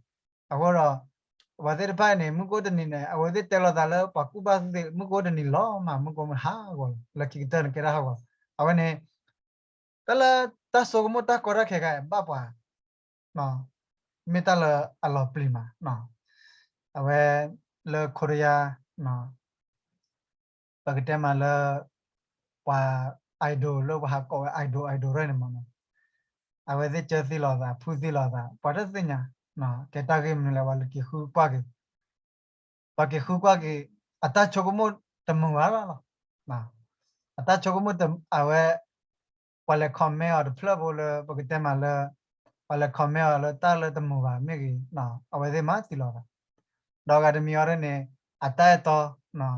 အဃိဒီး ပှၤသ့ၣ်တဖၣ်န့ၣ် မုၢ်ကအိၣ်တနံၤန့ၣ် အဝဲသ့ၣ်တဲလိာ်သးလၢပှၤကူၣ်ဘၣ်သ့ၣ် မုၢ်ကအိၣ်တနံၤလီၤမး မုၢ်ကအိၣ်မ့ၢ်ဟးဂီၤလီၤ လၢခံကတၢၢ်န့ၣ်ကဲထီၣ်ဟးဂီၤလီၤ. အဝဲန့ၣ် တၢ်လၢတၢ်ဆိကမိၣ်တၢ်ကီတၢ်ခဲခါ ဘၣ်ပှၤ မ့ၢ်တၢ်လၢအလီၤပျံၤမး, အဝဲလၢ Korea ပကတဲမးလၢ ပှၤ idol လၢပှၤဟးကိးဝဲ idol idol ရၢန့ၣ်မးနီၤ, အဝဲသ့ၣ်ကၢသံလီၤသး ဖုသံလီၤသး ပှၤတသ့ၣ်ညါ, ကဲတၢ်ဂ့ၢ်မနုၤလဲၣ် ပှၤလၢက့ၤဃုကွၢ်က့ၤ ပှၤက့ၤဃုကွၢ်က့ၤ အတၢ်ဆိကမိၣ်တမုာ်ဘၣ်လီၤ. အတၢ်ဆိကမိၣ်အဝဲ ပှၤလဲၤ comment အီၤတဖျၢၣ်ဖိလၢ ပကတဲမးလၢ ပှၤလဲၤ comment အီၤလၢတၢ်လၢတမုာ်ဘၣ်မ့ၢ်ဂ့ၤ အဝဲသ့ၣ်မၤသံလီၤသး, ဒီးဂၤတမံၤအီၤဒ်န့ၣ် အတၢ်အဲၣ်တီ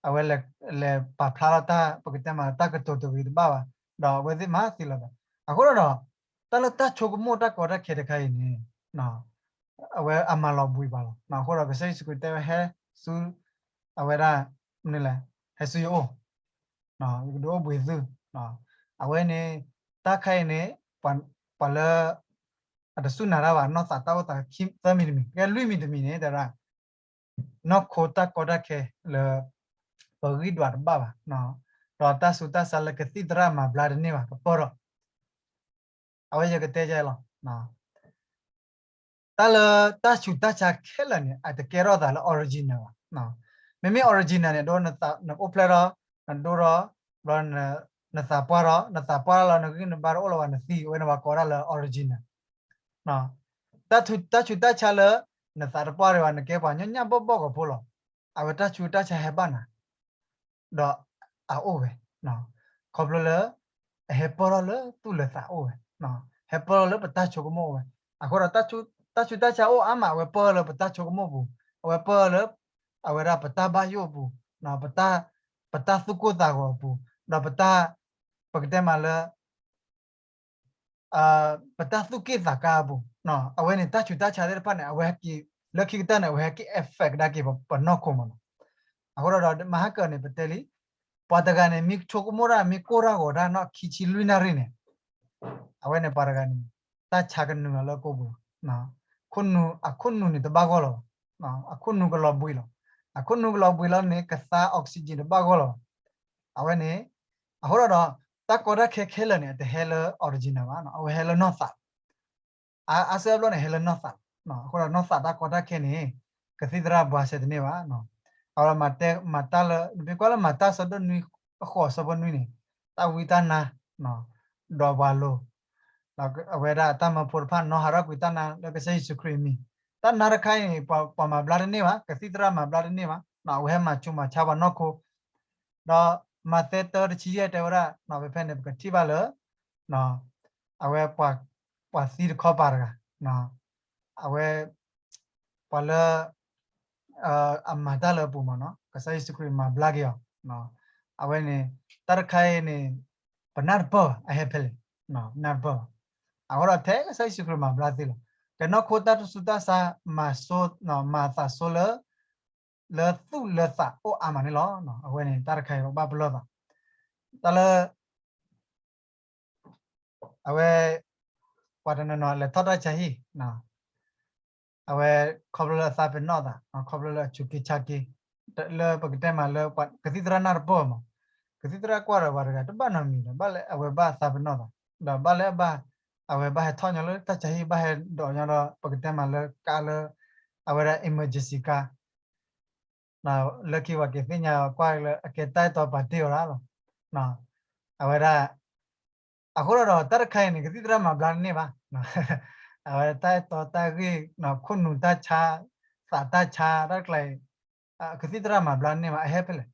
အဝဲလဲၤပာ်ဖျါထီၣ်တၢ် ပကတဲမးလၢ တၢ်ကတိၤတဂ့ၤတဘၣ်ဘၣ်, ဒီးအဝဲသ့ၣ်မၤသံလီၤသး. အဃိဒီး တၢ်လၢတၢ်ဆိကမိၣ်တၢ်ကီတၢ်ခဲတခါအံၤန့ၣ် အဝဲအမၤလီၤဘှံးပှၤလီၤ. အဃိဒီးကစၢ်ယ့ၣ်ၡူးခရံာ်တဲဝဲ ဟဲဆူ အဝဲဒၣ် မနုၤလဲၣ် ဟဲဆူယအိၣ် ယကဒုးအိၣ်ဘှံးသု. အဝဲန့ၣ် တၢ်ခါအံၤန့ၣ် ပှၤလၢ အတစူၢ်နာ်တၢ်ဘၣ် နီၢ်သးတၢ်အိၣ်သးခံသၢမံၤတမံၤ ကဲလွံၢ်မံၤတမံၤန့ၣ် တဲဝဲဒၣ် နီၢ်ခိတၢ်ကီတၢ်ခဲလၢ ပဂံၢ်ဒွးတဘၣ်ဘၣ်, ဒီးတၢ်ဆူးတၢ်ဆါလၢကသံၣ်သရၣ်မၤဘျါတန့ၢ်ဘၣ် ကပၢၢ်ထီၣ် အဝဲယကတဲယဲလီၤ. တၢ်လၢတၢ်ဆူးတၢ်ဆါခဲလၢာ်န့ၣ် အတကဲထီၣ်သးလၢ original ဘၣ်. မ့မ့ၢ် original န့ၣ် ဒ်နအိၣ်ဖျဲၣ်ထီၣ် နဒိၣ်ထီၣ် ဘျီ နသးပှၢ်ထီၣ် နသးပှၢ်ထီၣ်လီၤ နဂံၢ်နဘါတအိၣ်လၢၤဘၣ် နသံ အဝဲန့ၣ်ပှၤကိးဒၣ်လၢ original. တၢ်ဆူးတၢ်ဆါလၢ နသးတပှၢ်ဒံးဘၣ် နကဲပှၤညီညၣ်ဘီၣ်ဘီၣ်ကီးဖိလီၤ. အဝဲတၢ်ဆူးတၢ်ဆါဟဲဘၣ်နၤ ဒီးအအိၣ်ဝဲ ခီဖျိလၢ အဟဲပၢၢ်ထီၣ်လၢသူၣ်လၢသးအိၣ်ဝဲ, ဟဲပၢၢ်ထီၣ်လၢပတၢ်ဆိကမိၣ်အိၣ်ဝဲ. အဃိဒီး တၢ်ဆူးတၢ်ဆါအိၣ်အါမး အဝဲပၢၢ်ထီၣ်လၢပတၢ်ဆိကမိၣ်ပူၤ, အဝဲပၢၢ်ထီၣ်လၢ အဝဲဒၣ်ပတၢ်ဘၣ်ယိၣ်အပူၤ, ပတၢ်သူၣ်ကိၢ်သးဂီၤအပူၤ, ဒီးပတၢ် ပကတဲမးလၢ ပတၢ်သူၣ်က့ၣ်သးကါအပူၤ, အဝဲန့ၣ် တၢ်ဆူးတၢ်ဆါသ့ၣ်တဖၣ်န့ၣ် အဝဲဟဲက့ၤ လၢခံကတၢၢ်န့ၣ် အဝဲဟဲက့ၤ affect ကဒါက့ၤပနီၢ်ခိမးနီၤ. အဃိဒီး မဟါကၢၤန့ၣ် ပတဲလံ ပှၤတဂၤန့ၣ် မ့ၢ်ဆိကမိၣ်တၢ် မ့ၢ်ကိၢ်တၢ်ဂီၤတၢ်နီၢ်ခံဆံလွံၢ်နၣ်ရံၣ်န့ၣ် အဝဲန့ၣ်ပှၤတဂၤန့ၣ် တၢ်ဆါကနုာ်လီၤလၢကိာ်ပူၤလီၤ. အခိၣ်နူာ်န့ၣ်တဘၣ်ဂီၢ်လၢၤဘၣ်, အခိၣ်နူာ်ကလီၤဘှံးလီၤ. အခိၣ်နူာ်ကလီၤဘှံးလီၤန့ၣ် ကသါ oxygen တဘၣ်ဂီၢ်လၢၤဘၣ်. အဝဲန့ၣ် အဃိဒီး တၢ်ကီတၢ်ခဲခဲလၢာ်န့ၣ် အတဟဲလၢ original ဘၣ်, အဝဲဟဲလၢနီၢ်သး အါဆၢဘျီန့ၣ် ဟဲလၢနီၢ်သး, အဃိဒီးနီၢ်သးတၢ်ကီတၢ်ခဲန့ၣ် ကသံၣ်သရၣ်ဘှါစဲတန့ၢ်ဘၣ်. အဝဲမၤတၢ်လၢ နမ့ၢ်ကွၢ်လၢမၤတၢ်ဆၢဒိၣ်နွံ အဃိးဆၢဖိနွံန့ၣ် တၢ်ဝံတၢ်နါ ဒီးပှၤလိၤ ဒီးအဝဲဒၣ်အတၢ်မၢဖိတဖၣ် နီၢ်ဟးထီၣ်ကွံာ်တၢ်နါလၢကစၢ်ယ့ၣ်ၡူးခရံာ်အမံၤ, တၢ်နါတခါအံၤန့ၣ် ပှၤမၤဘျါတန့ၢ်ဘၣ်, ကသံၣ်သရၣ်မၤဘျါတန့ၢ်ဘၣ်, အဝဲဟဲမၤဆူးမၤဆါပှၤနီၢ်ခိ ဒီးမးသဲတၢတဆံယဲၢ်တဲဝဲဒၣ် ဖဲဖဲန့ၣ် ပကထံၣ်ဘၣ်လၢ အဝဲ ပှၤသံတခီပၤတဂၤ အဝဲ ပှၤလၢ အမၤတၢ်လၢအပူၤမးနီၤ ကစၢ်ယ့ၣ်ၡူးခရံာ်မၤဘျါက့ၤအီၤ, အဝဲန့ၣ် တၢ်တခါအံၤန့ၣ် ပနၢ်တပၢၢ်ဘၣ် အဟဲဖဲလဲၣ်, ပနၢ်တပၢၢ်ဘၣ်. အဃိဒီးထဲကစၢ်ယ့ၣ်ၡူးခရံာ်မၤဘျါသ့လီၤ. ကဲနီၢ်ခိတၢ်တဆူးတၢ်ဆါ မၤစိ မၤသးစိလၢ လၢသူၣ်လၢသးအိၣ်အါမးန့ၣ်လီၤ. အဝဲန့ၣ် တၢ်တခါအံၤပဘၣ်ပလီၢ်သး တၢ်လၢ အဝဲ ပှၤတနီၤနီၤလဲၤထီၣ်တၢ်ဆါဟံၣ် အဝဲခီဖျိလၢအသးပ့ၤနီၣ်သး ခီဖျိလၢအဆူးက့ဆါက့ လၢပကတဲမးလၢ ကသံၣ်သရၣ်နၢ်တပၢၢ်မး, ကသံၣ်သရၣ်ကွၢ်ဒီးပှၤတဂၤ တဘၣ်နီတမံၤဒီး ဘၣ်လၢအဝဲဘၣ်သးပ့ၤနီၣ်သး ဒီးဘၣ်လၢအဘၣ် အဝဲဘၣ်ဟဲထီၣ်ညီလၢတၢ်ဆါဟံၣ် ဘၣ်ဟဲဒိးညီဒီး ပကတဲမးလၢကါလၢ အဝဲဒၣ် emergency ကါ လၢခံပှၤက့ၤသ့ၣ်ညါကွၢ်လၢအကဲတၢ်အဲၣ်တီပာ်တ့ၢ်အီၤဒၣ်လီၤ. အဝဲဒၣ် အဃိဒီး တၢ်တခါအံၤန့ၣ် ကသံၣ်သရၣ်မၤဘျါတန့ၢ်ဘၣ်. အဝဲတၢ်အဲၣ်တီတၢ်ဂ့ၢ် ခိၣ်နူာ်တၢ်ဆါ သးတၢ်ဆါ တၢ်တကျါအံၤ ကသံၣ်သရၣ်မၤဘျါတန့ၢ်ဘၣ် အဟဲဖဲလဲၣ်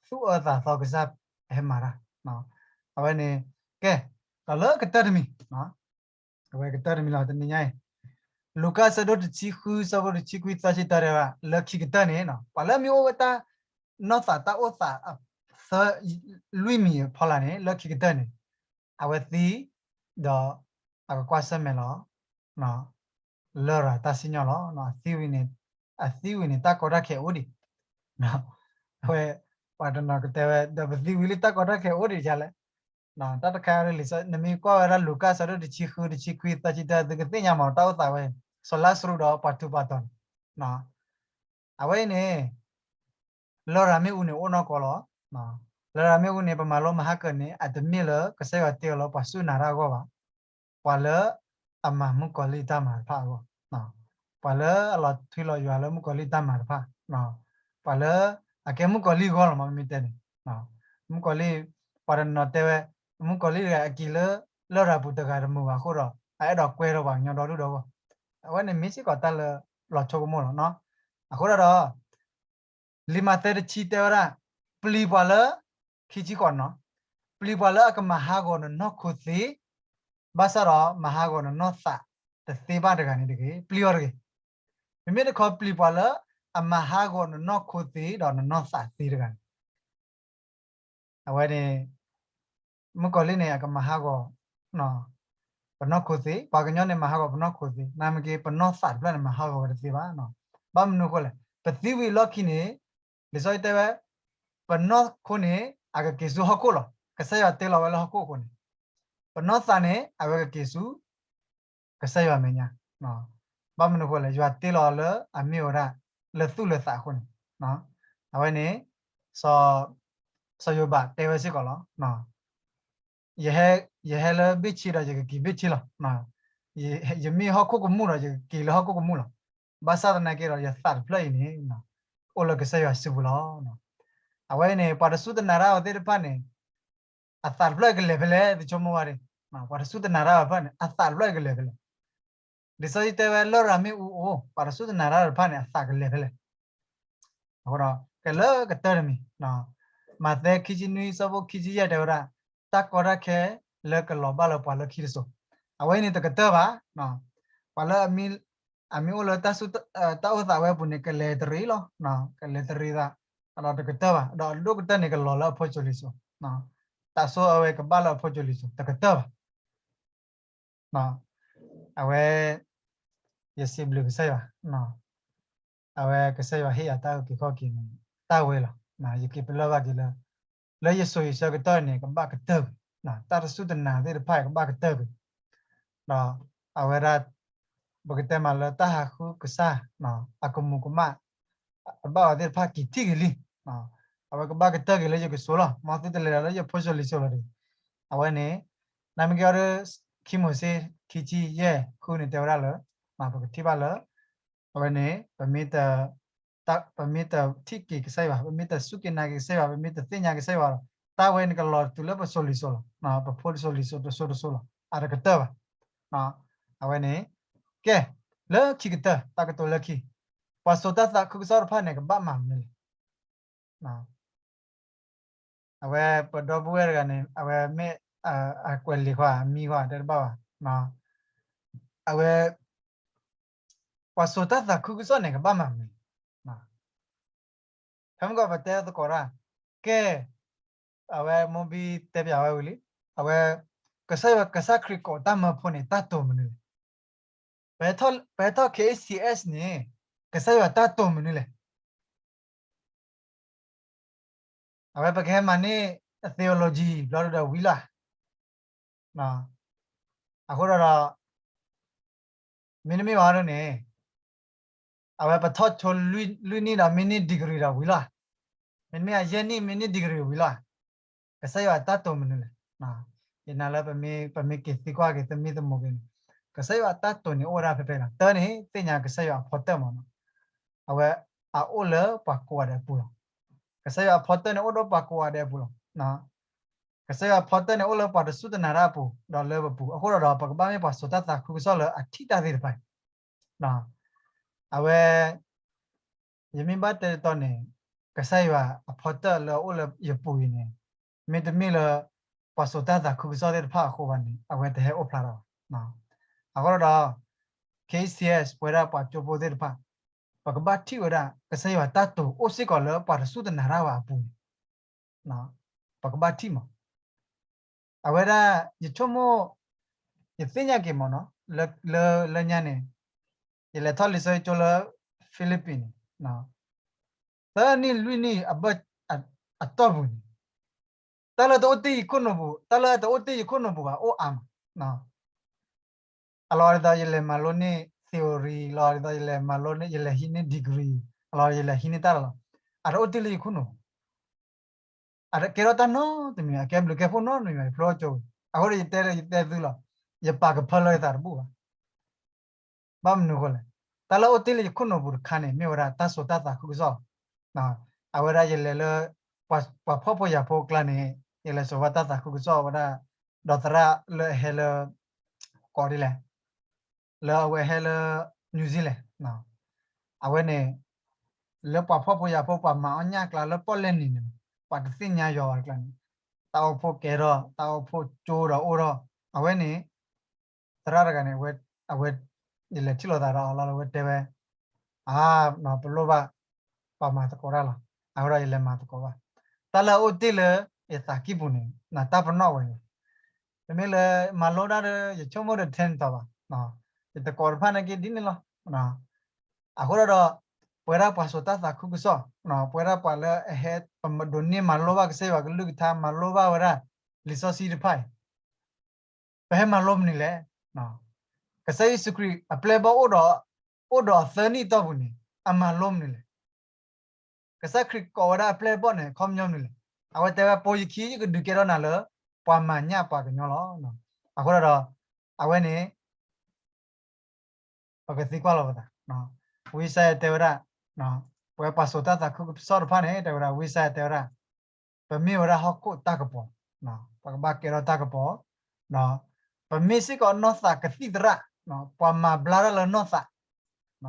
သူၣ်အၢသးသီကစၢ်ဟဲမၤတၢ်. အဝဲန့ၣ် ကဲ ဒီးလၢကတၢၢ်တမံၤ အဝဲကတၢၢ်တမံၤလီၤ တနံၤညါအံၤ လူၤကၣ်အဆၢဒိၣ်တဆံဃု အဆၢဖိတဆံခွံ သၢဆံတၢ တဲဝဲဒၣ် လၢခံကတၢၢ်န့ၣ် ပှၤလၢမ့ၢ်အိၣ်ဝဲတၢ် နီၢ်သးတၢ်အိၣ်သး သၢ လွံၢ်မံၤအဖီလာ်န့ၣ် လၢခံကတၢၢ်န့ၣ် အဝဲသံ ဒီးအကကွၢ်ဆၢၣ်မဲာ်လီၤ လရာ်တၢ်စံၣ်ညီၣ်လီၤ. အသံဝံၤန့ၣ် အသံဝံၤန့ၣ် တၢ်ကီတၢ်ခဲအိၣ်ဒံး အဝဲ ပှၤတနီၤကတဲဝဲ ဒီးပသံဝံၤလံ တၢ်ကီတၢ်ခဲအိၣ်ဒံးဒ်လဲၣ်. တၢ်တခါလၢလံာ်စီ နမ့ၢ်ကွၢ်ဝဲဒၣ် လူၤကၣ်အဆၢဒိၣ်တဆံဃု တဆံခွံ သၢဆံတၢ သုကသ့ၣ်ညါမး တၢ်အိၣ်သးဝဲ စီၤလါစရူးဒီးပှၤထူးပှၤတီၤန့ၣ် အဝဲအံၤန့ၣ် လရာ်မ့ၣ်အူန့ၣ်အိၣ်နီၢ်ကီၢ်လီၤ. လရာ်မ့ၣ်အူန့ၣ် ပမၤလိမဟါကၢၤန့ၣ် အတမ့ၢ်လၢကစၢ်ယွၤတ့အီၤလၢပှၤစူၢ်နာ်တၢ်အဂီၢ်ဘၣ်. ပှၤလၢအမၤမုၣ်ကီၤလံၢ်တၢ်မၤတဖၣ်အဂီၢ်, ပှၤလၢအလီၤထွံလီၤယွၤလၢမုၣ်ကီၤလံၢ်တၢ်မၤတဖၣ်, ပှၤလၢအကဲမုၣ်ကီၤလံၢ်အဂီၢ်လီၤမး မ့မ့ၢ်တဲန့ၣ်, မုၣ်ကီၤလံၢ် ပှၤတနီၤတဲဝဲ မုၣ်ကီၤလံၢ်တဂၤအက့ၤလၢ လရာ်ပူၤတဂၤတမုာ်ဘၣ်အဃိဒီး အအဲၣ်ဒိးကွဲထီၣ်ပှၤကညီဒီဒူၣ်ဒီဝီၢ်, အဝဲန့ၣ်မ့ၢ်စ့ၢ်ကီးတၢ်လၢလီၤဆိကမိၣ်လီၤ. အဃိဒီး လံာ်မးသဲတဆံတဲဝဲဒၣ်, ပျံၤပှၤလၢ ခံဆံဃိးနီၤ, ပျံၤပှၤလၢအကမၤဟးဂီၤနနီၢ်ခိသ့, ဘၣ်ဆၣ်ဒီးမၤဟးဂီၤနနီၢ်သးတသ့ဘၣ်တဂၤန့ၣ်တဂ့ၤ, ပျံၤအီၤတဂ့ၤ. မ့မ့ၢ်တခီပျံၤပှၤလၢအမၤဟးဂီၤနနီၢ်ခိသ့ဒီးနနီၢ်သးသ့တဂၤန့ၣ် အဝဲန့ၣ် မုၣ်ကီၤလံၢ်န့ၣ် အကမၤဟးဂီၤ ပနီၢ်ခိသ့, ပှၤကညီန့ၣ်မၤဟးဂီၤပနီၢ်ခိသ့, နာ်မ့ၢ်က့ ပနီၢ်သးတဖျၢၣ်န့ၣ် မၤဟးဂီၤဝဲတသ့ဘၣ်. ဘၣ်မနုၤအဃိလဲၣ်, ပသံဝံၤအလီၢ်ခံန့ၣ် လံာ်စီဆှံတဲဝဲ, ပနီၢ်ခိန့ၣ် အကက့ၤဆူဟီၣ်ခိၣ်လီၤ. ကစၢ်ယွၤတ့လီၤဝဲလၢဟီၣ်ခိၣ်အဃိန့ၣ်, ပနီၢ်သးန့ၣ် အဝဲကက့ၤဆူ ကစၢ်ယွၤမဲာ်ညါ. ဘၣ်မနုၤအဃိလဲၣ်, ယွၤတ့လီၤလၢအမ့ၢ်ဝဲဒၣ် လၢသူၣ်လၢသးအဃိန့ၣ်, အဝဲန့ၣ် စီၤယိၤဘးတဲဝဲစ့ၢ်ကီးလီၤ. ယဟဲလၢဘ့ၣ်ဆ့ဒီးယကက့ၤဘ့ၣ်ဆ့လီၤ. ယမ့ၢ်ဟီၣ်ခိၣ်ကမူၣ်ဒီးယကက့ၤလၢဟီၣ်ခိၣ်ကမူၣ်လီၤ. ဘၣ်ဆၣ်သနာ်က့ဒီး ယသးတဖျၢၣ်အံၤန့ၣ် အိၣ်လၢကစၢ်ယွၤစုပူၤလီၤ. အဝဲအံၤန့ၣ် ပှၤတစူၢ်တနာ်တၢ်အီၤသ့ၣ်တဖၣ်န့ၣ် အသးတဖျၢၣ်အံၤကလဲၤဖဲလဲၣ် သုဆိကမိၣ်ဝဲဒၣ်, ပှၤတစူၢ်တနာ်တၢ်အီၤတဖၣ်န့ၣ် အသးတဖျၢၣ်အံၤကလဲၤဖဲလဲၣ်. လံာ်စီဆှံတဲဝဲ လရာ်မ့ၣ်အူအိၣ်, ပှၤတစူၢ်တနာ်တၢ်တဖၣ်န့ၣ် အသးကလဲၤဖဲလဲၣ်. အဃိဒီး ကဲလၢကတၢၢ်တမံၤ, မးသဲခံဆံနွံ ဆၢဖိခံဆံယဲၢ်တဲဝဲဒၣ်, တၢ်ကီတၢ်ခဲလၢကလီၤဘၣ်လၢပှၤလၢခံတစိၤ, အဝဲအံၤန့ၣ်တကတၢၢ်ဘၣ်. ပှၤလၢ အမ့ၢ်အိၣ်လၢ တၢ်အိၣ်သးဝဲအပူၤန့ၣ် ကလဲၤတရံးလီၤ. ကလဲၤတရံးသး, ဒီးတကတၢၢ်ဘၣ်, ဒီးအဒိၣ်ကတၢၢ်န့ၣ် ကလီၤလၢအဖိစိၤလံၤစိၤ, တၢ်ဆိၣ်အၢဝဲကဘၣ်လၢအဖိစိၤလံၤစိၤ တကတၢၢ်ဘၣ်. အဝဲ ယစံးဘျုးကစၢ်ယွၤ, အဝဲကစၢ်ယွၤဟ့ၣ်ယၤတၢ်အုၣ်က့ၤခီၣ်က့ၤန့ၣ် တၢ်ဝဲလီၤ. ယက့ၤပလၢၢ်ဘၣ်က့ၤလၢ လၢယစိၤယဆၢကတီၢ်န့ၣ် ကဘၣ်ကတၢၢ်ကွံာ်, တၢ်တစူၢ်တနာ်သ့ၣ်တဖၣ်ကဘၣ်ကတၢၢ်ကွံာ်, ဒီးအဝဲဒၣ် ပကတဲမးလၢတၢ်ဟးဃုကစၢ် အကမူးကမၣ် အဘၣ်အီၤသ့ၣ်တဖၣ်က့ၤထံၣ်က့ၤလံ. အဝဲကဘၣ်ကတၢၢ်က့ၤလၢယကစိၤလီၤ. မ်သုတလဲၤဒီးလၢယဖိစိၤလံၤစိၤလီၤတဂ့ၤ. အဝဲန့ၣ် နမ့ၢ်က့ၤအီၤဒီး ခံမိၤၡ့ ခံဆံယဲၢ်ဃုန့ၣ် တဲဝဲဒၣ်လၢ ပကထံၣ်ဘၣ်လၢ အဝဲန့ၣ် ပမ့ၢ်တ ပမ့ၢ်တထံၣ်က့ၤကစၢ်ယွၤ, ပမ့ၢ်တစူၢ်က့ၤနာ်က့ၤကစၢ်ယွၤ, ပမ့ၢ်တသ့ၣ်ညါက့ၤကစၢ်ယွၤဒီး တၢ်ဝဲန့ၣ်ကလီၤတုၤလၢပစိၤလံၤစိၤလီၤ. ပဖိစိၤလံၤစိၤတစိၤတစိၤလီၤ. အတကတၢၢ်ဘၣ်. အဝဲန့ၣ် ကဲ လၢခံကတၢၢ် တၢ်ကတိၤလၢခံ, ပှၤစိာ်တၢ်သးခုကစီၣ်တဖၣ်န့ၣ် ကဘၣ်မၤမနုၤလဲၣ်. အဝဲပဒီပုၢ်ဝဲၢ်တဂၤန့ၣ် အဝဲမ့ၢ် အကွဲးလံာ်ခွါ အမံၤခွါ တဲတဘၣ်ဘၣ်. အဝဲ ပှၤစိာ်တၢ်သးခုကစီၣ်န့ၣ် ကဘၣ်မၤမနုၤလဲၣ်. ဖဲမုၢ်ကီၢ်ပတဲသကိးတၢ် ကဲ အဝဲမိၢ်ဘံတဲပၠးဝဲဝံၤလံ, အဝဲ ကစၢ်ယွၤ ကစၢ်ခရံာ်ကိးတၢ်မၢဖိန့ၣ် တၢ်တိာ်မနုၤလဲၣ်. ပဟဲထီၣ် ပဟဲထီၣ် ခ့ၣ်အ့ၣ်စံၣ်အ့ၣ်န့ၣ် ကစၢ်ယွၤတၢ်တိာ်မနုၤလဲၣ်. အဝဲပကဟဲမၤန့ၢ် theology ဘျီဒီးဝံၤလီၤ. အဃိဒီးဒီး မ့တမ့ၢ်ဘၣ်ဒ်န့ၣ် အဝဲပထီၣ်ဆိလွံၢ်နံၣ်ဒီးမ့ၢ်န့ၢ် degree ဒီးဝံၤလီၤ. မ့တမ့ၢ်အယဲၢ်နံၣ်မ့ၢ်န့ၢ် degree ဝံၤလီၤ. ကစၢ်ယွၤတၢ်တိာ်မနုၤလဲၣ်. ယနာ်လၢပမ့ၢ် ပမ့ၢ်က့ၤသံကွၢ်က့ၤသမံသမိးက့ၤန့ၣ် ကစၢ်ယွၤတၢ်တိာ်န့ၣ်အိၣ်ဝဲဒၣ်ဖဲဖဲလီၤ. တၢ်န့ၣ် သ့ၣ်ညါကစၢ်ယွၤအဖီတၢၣ်မးနီၤ. အဝဲအအိၣ်လၢပှၤကိးဂၤဒဲးအပူၤလီၤ. ကစၢ်ယွၤအဖီတၢၣ်န့ၣ်အိၣ်ဒီးပှၤကိးဂၤဒဲးအပူၤလီၤ. ကစၢ်ယွၤအဖီတၢၣ်န့ၣ်အိၣ်လၢပှၤတစူၢ်တနာ်တၢ်အပူၤ ဒီးလၢပပူၤ. အဃိဒီးဒီး ပကဘၣ်မ့ၢ်ပှၤစိာ်တၢ်သးခုကစီၣ်လၢအထံၣ်တၢ်သ့ၣ်တဖၣ်အံၤ အဝဲ ယမ့ၢ်ဘၣ်တဲတတီၤန့ၣ် ကစၢ်ယွၤအဖီတၢၣ်လၢအအိၣ်လၢယပူၤအံၤန့ၣ် မ့တမ့ၢ်လၢ ပှၤစိာ်တၢ်သးခုကစီၣ်သ့ၣ်တဖၣ်အဃိဘၣ်န့ၣ် အဝဲတဟဲအိၣ်ဖျါထီၣ်ဘၣ်. အဃိဒီးဒီး ခ့ၣ်အ့ၣ်စံၣ်အ့ၣ် ပဝဲဒၣ်ပှၤကၠိဖိသ့ၣ်တဖၣ် ပကဘၣ်ထံၣ်ဝဲဒၣ် ကစၢ်ယွၤတၢ်တိာ်အိၣ်စ့ၢ်ကီးလၢပှၤတစူၢ်တနာ်တၢ်ဘၣ်အပူၤန့ၣ် ပကဘၣ်ထံၣ်မး. အဝဲဒၣ် ယဆိကမိၣ် ယသ့ၣ်ညါက့ၤမးနီၤ လၢညါန့ၣ် ယလဲၤထီၣ်လံာ်စီဆှံကၠိလၢ Philippines န့ၣ် သၢနံၣ်လွံၢ်နံၣ်အဘၢၣ် အတီၢ်ပူၤန့ၣ် တၢ်လၢတအိၣ်တ့ၢ်ယခိၣ်နူာ်ပူၤ တၢ်လၢတအိၣ်တ့ၢ်ယခိၣ်နူာ်ပူၤဘၣ် အိၣ်အါမး. အလီၤဒ်သိးယလဲၤမၤလိန့ၢ် theory လီၤဒ်သိးယလဲၤမၤလိန့ၢ် ယလဲၤဟံးန့ၢ် degree အလီၤယလဲၤဟံးန့ၢ်တၢ်လီၤ. အတအိၣ်တ့ၢ်လၢယခိၣ်နူာ် အကဲထီၣ်တၢ်နီတမံၤ အကဲဘျုးကဲဖှိၣ်နီတမံၤဘၣ် ယဖျိကၠိဝံၤ အဃိဒီးယတဲလၢယတဲသုလီၤ. ယပာ်ကဖၢလၢယသးတဘူၣ်ဘၣ်. ဘၣ်မနုၤအဃိလဲၣ်. တၢ်လၢအိၣ်တ့ၢ်လၢယခိၣ်နူာ်ပူၤတခါန့ၣ် မ့ၢ်ဝဲဒၣ်တၢ်စိာ်တၢ်သးခုကစီၣ်. အဝဲဒၣ်ယလဲၤလၢ ပှၤဖှီၣ်ဖိယာ်ဖိအကျါန့ၣ် ယလဲၤစိာ်ဝဲတၢ်သးခုကစီၣ်ဝဲဒၣ် ဒီးသရၣ်လၢအဟဲလၢ ကိးဒ်လဲၣ် လၢအဝဲဟဲလၢ New Zealand အဝဲန့ၣ် လၢပှၤဖှီၣ်ဖိယာ်ဖိ ပှၤမၤအီၣ်ညၣ်အကျါလၢပီၣ်လဲၣ်နံၤန့ၣ် ပှၤတသ့ၣ်ညါယွၤအကျါန့ၣ် တၢ်အိၣ်ဖှိၣ်ကဲထီၣ် တၢ်အိၣ်ဖှိၣ်ကၠိဒီးအိၣ်ထီၣ် အဝဲန့ၣ် သရၣ်တဂၤန့ၣ် အဝဲ ယလဲၤထံၣ်လိာ်သးဒီးအီၤလီၤ အဝဲတဲဝဲ အါ ပလိၣ်ဘၣ် ပှၤမၤသကိးတၢ်လီၤ. အဃိဒီးယလဲၤမၤသကိးဘၣ် တၢ်လၢအအိၣ်တ့ၢ်လၢယသးကံၢ်ပူၤန့ၣ် နတၢ်ပနီၣ်ဝဲန့ၣ် မ့မ့ၢ်လၢမၤလိတၢ်ဒီး ယဆိကမိၣ်ဒီးထဲန့ၣ်တီးဘၣ် ယသကိးတဖၣ်န့ၣ်က့ဒ်န့ၣ်လီၤ. အဃိဒီး ပဝဲဒၣ်ပှၤစိာ်တၢ်သးခုကစီၣ် ပဝဲဒၣ်ပှၤလၢအဟဲ ပဒိးန့ၢ်မၤလိဘၣ်ကစၢ်ယွၤကလုၢ်ကထါ မၤလိဘၣ်ဝဲဒၣ် လံာ်စီဆှံတဖၣ်အံၤ ပဟဲမၤလိမနုၤလဲၣ်. ကစၢ်ယ့ၣ်ၡူးခရံာ်အပျဲၢ်ဘီၣ်အိၣ်ဒီး အိၣ်ဒီးအသၢနံၣ်အတီၢ်ပူၤန့ၣ် အမၤလိမနုၤလဲၣ်. ကစၢ်ခရံာ်ကိးဝဲဒၣ်အပျဲၢ်ဘီၣ်န့ၣ် အခီပညီမနုၤလဲၣ်. အဝဲတဲဝဲ ပိာ်ယခံ ယကဒုးကဲထီၣ်နၤလၢ ပှၤမၤညၣ်ပှၤကညီလီၤ. အဃိဒီး အဝဲန့ၣ် ပကသံကွၢ်လီၤပသး ဝံယၡါယၤတဲဝဲဒၣ် ပဝဲပှၤစိာ်တၢ်သးခုကစီၣ်တဖၣ်န့ၣ် တဲဝဲဒၣ် ဝံယၡါယၤတဲဝဲဒၣ် ပမ့ၢ်ဝဲဒၣ်ဟီၣ်ခိၣ်တၢ်ကပီၤ ပကဘၣ်ကဲထီၣ်တၢ်ကပီၤ ပမ့ၢ်စ့ၢ်ကီးနီၢ်သးကသံၣ်သရၣ် ပှၤမၤဘျါတၢ်လၢနီၢ်သး ဒီး